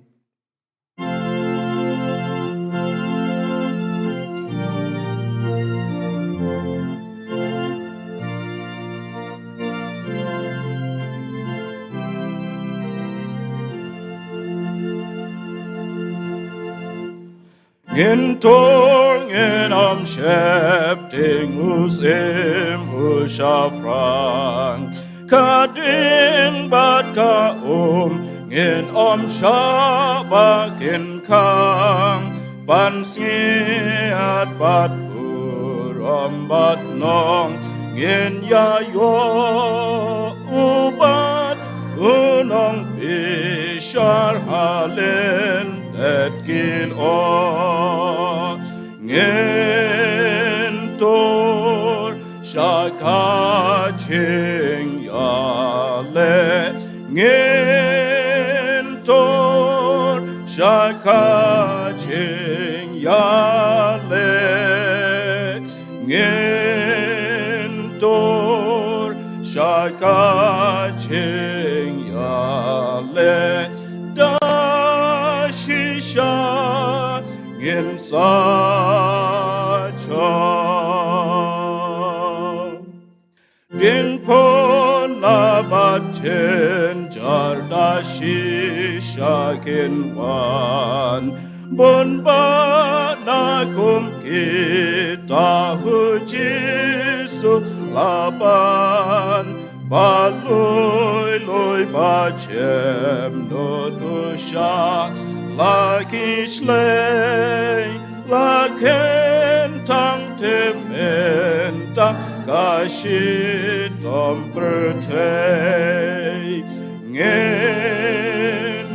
Ngin tur ngin ym sheptieng, u syiem u shaphrang. Ka ding bad ka um ngin ym shah ba kin khang. Ban sngiat bad burom bad nong ngin ïa ïoh, u bat u nongbishar ha lyndet ki lyoh. Ngin tur sha ka jingïaleh, ngin tur sha ka jingïaleh. Ngin tur sha ka jingïaleh, da shisha ngin sa jam. Diengphna bad jynjar da shisha kin wan. Bun bah na kum kita, u Jisu la ban. Ba lui lui ba jem nud u shah la ki shlei, la khein tang te mynta ka shitom pyrthei. Ngin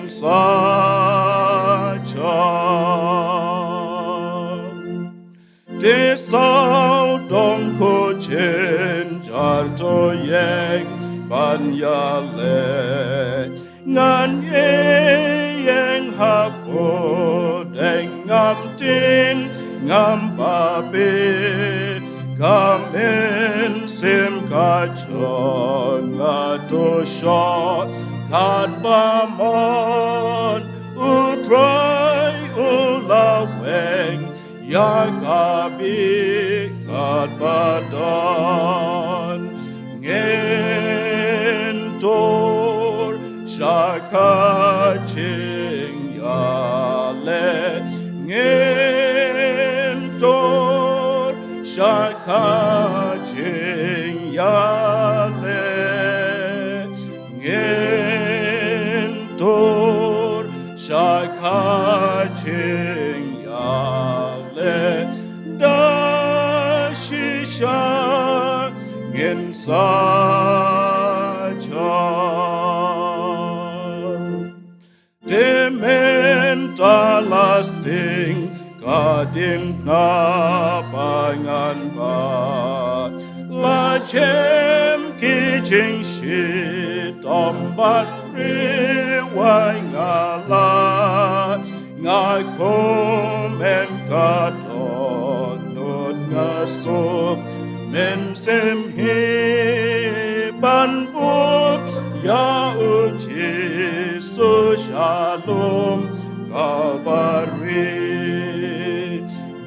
Sa cha. Te sawdong ko chenjar to ïeng ban ïaleh. Ngan ïeng hapoh deng ngam tin ngam babe. Ka mynsiem ka jong nga to shoh katba mon, U Trai u la weng ïa ka bih katba don. Ngin tur sha ka jingïaleh. Ngin tur sha ka jingïaleh. Ngin tur sha ka jingïaleh. Da shisha ngin sa jan. Te mynta la sting ka diengphna ba ngan bat. La jem ki jingshitom bad riewai nga la. Nga kmen ka dohnud nga suk mynsiem hi ban bud ïa U Jisu sha lum Kalbari.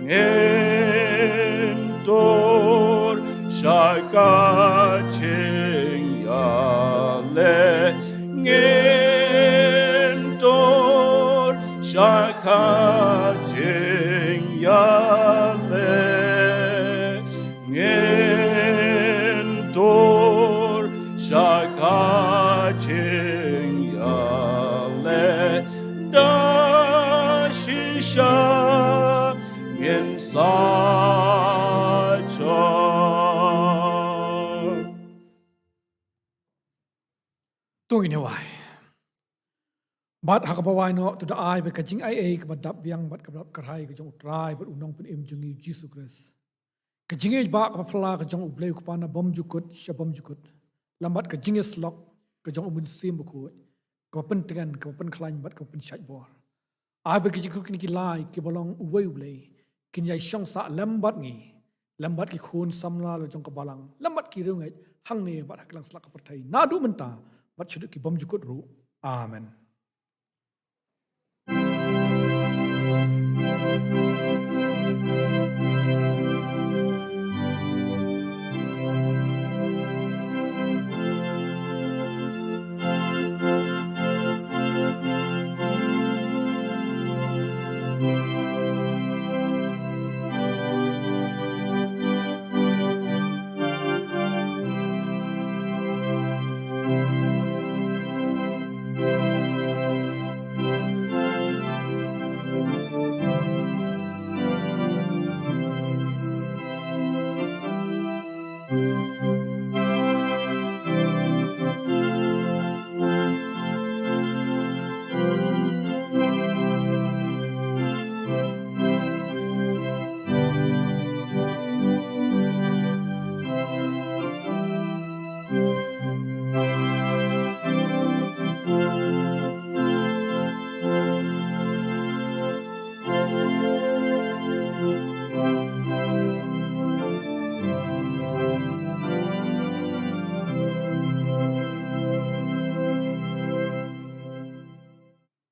Ngin tur sha ka jingïaleh. Ngin tur sha ka jingïaleh. Ngin tur sha ka jingïaleh. Da shisha ngin sa jan. To ngin ïa wai. Bad ha kaba wai noh, to da ai bad ka jingaiei kaba dap biang bad kaba dap kyrhai ka jong U Trai bad U Nongpynim jong ngi U Jisu Khrist, ka jingïeit ba kaba phylla ka jong U Blei U Kpa na bymjukut sha bymjukut, lem bad ka jingïasyllok ka jong U Mynsiem Bakhuid, kaba pyntngen, kaba pynkhlaiñ bad kaba pynshait bor. Ai ba ki jingkyrkhu kine ki lai kiba long uwei U Blei kin ïai shong sah lem bad ngi, lem bad ki khun samla la jong ka balang, lem bad ki riewngeit hangne bad ha kylliang slak ka pyrthei, naduh mynta bad shaduh ki bymjukut ruh. Amen.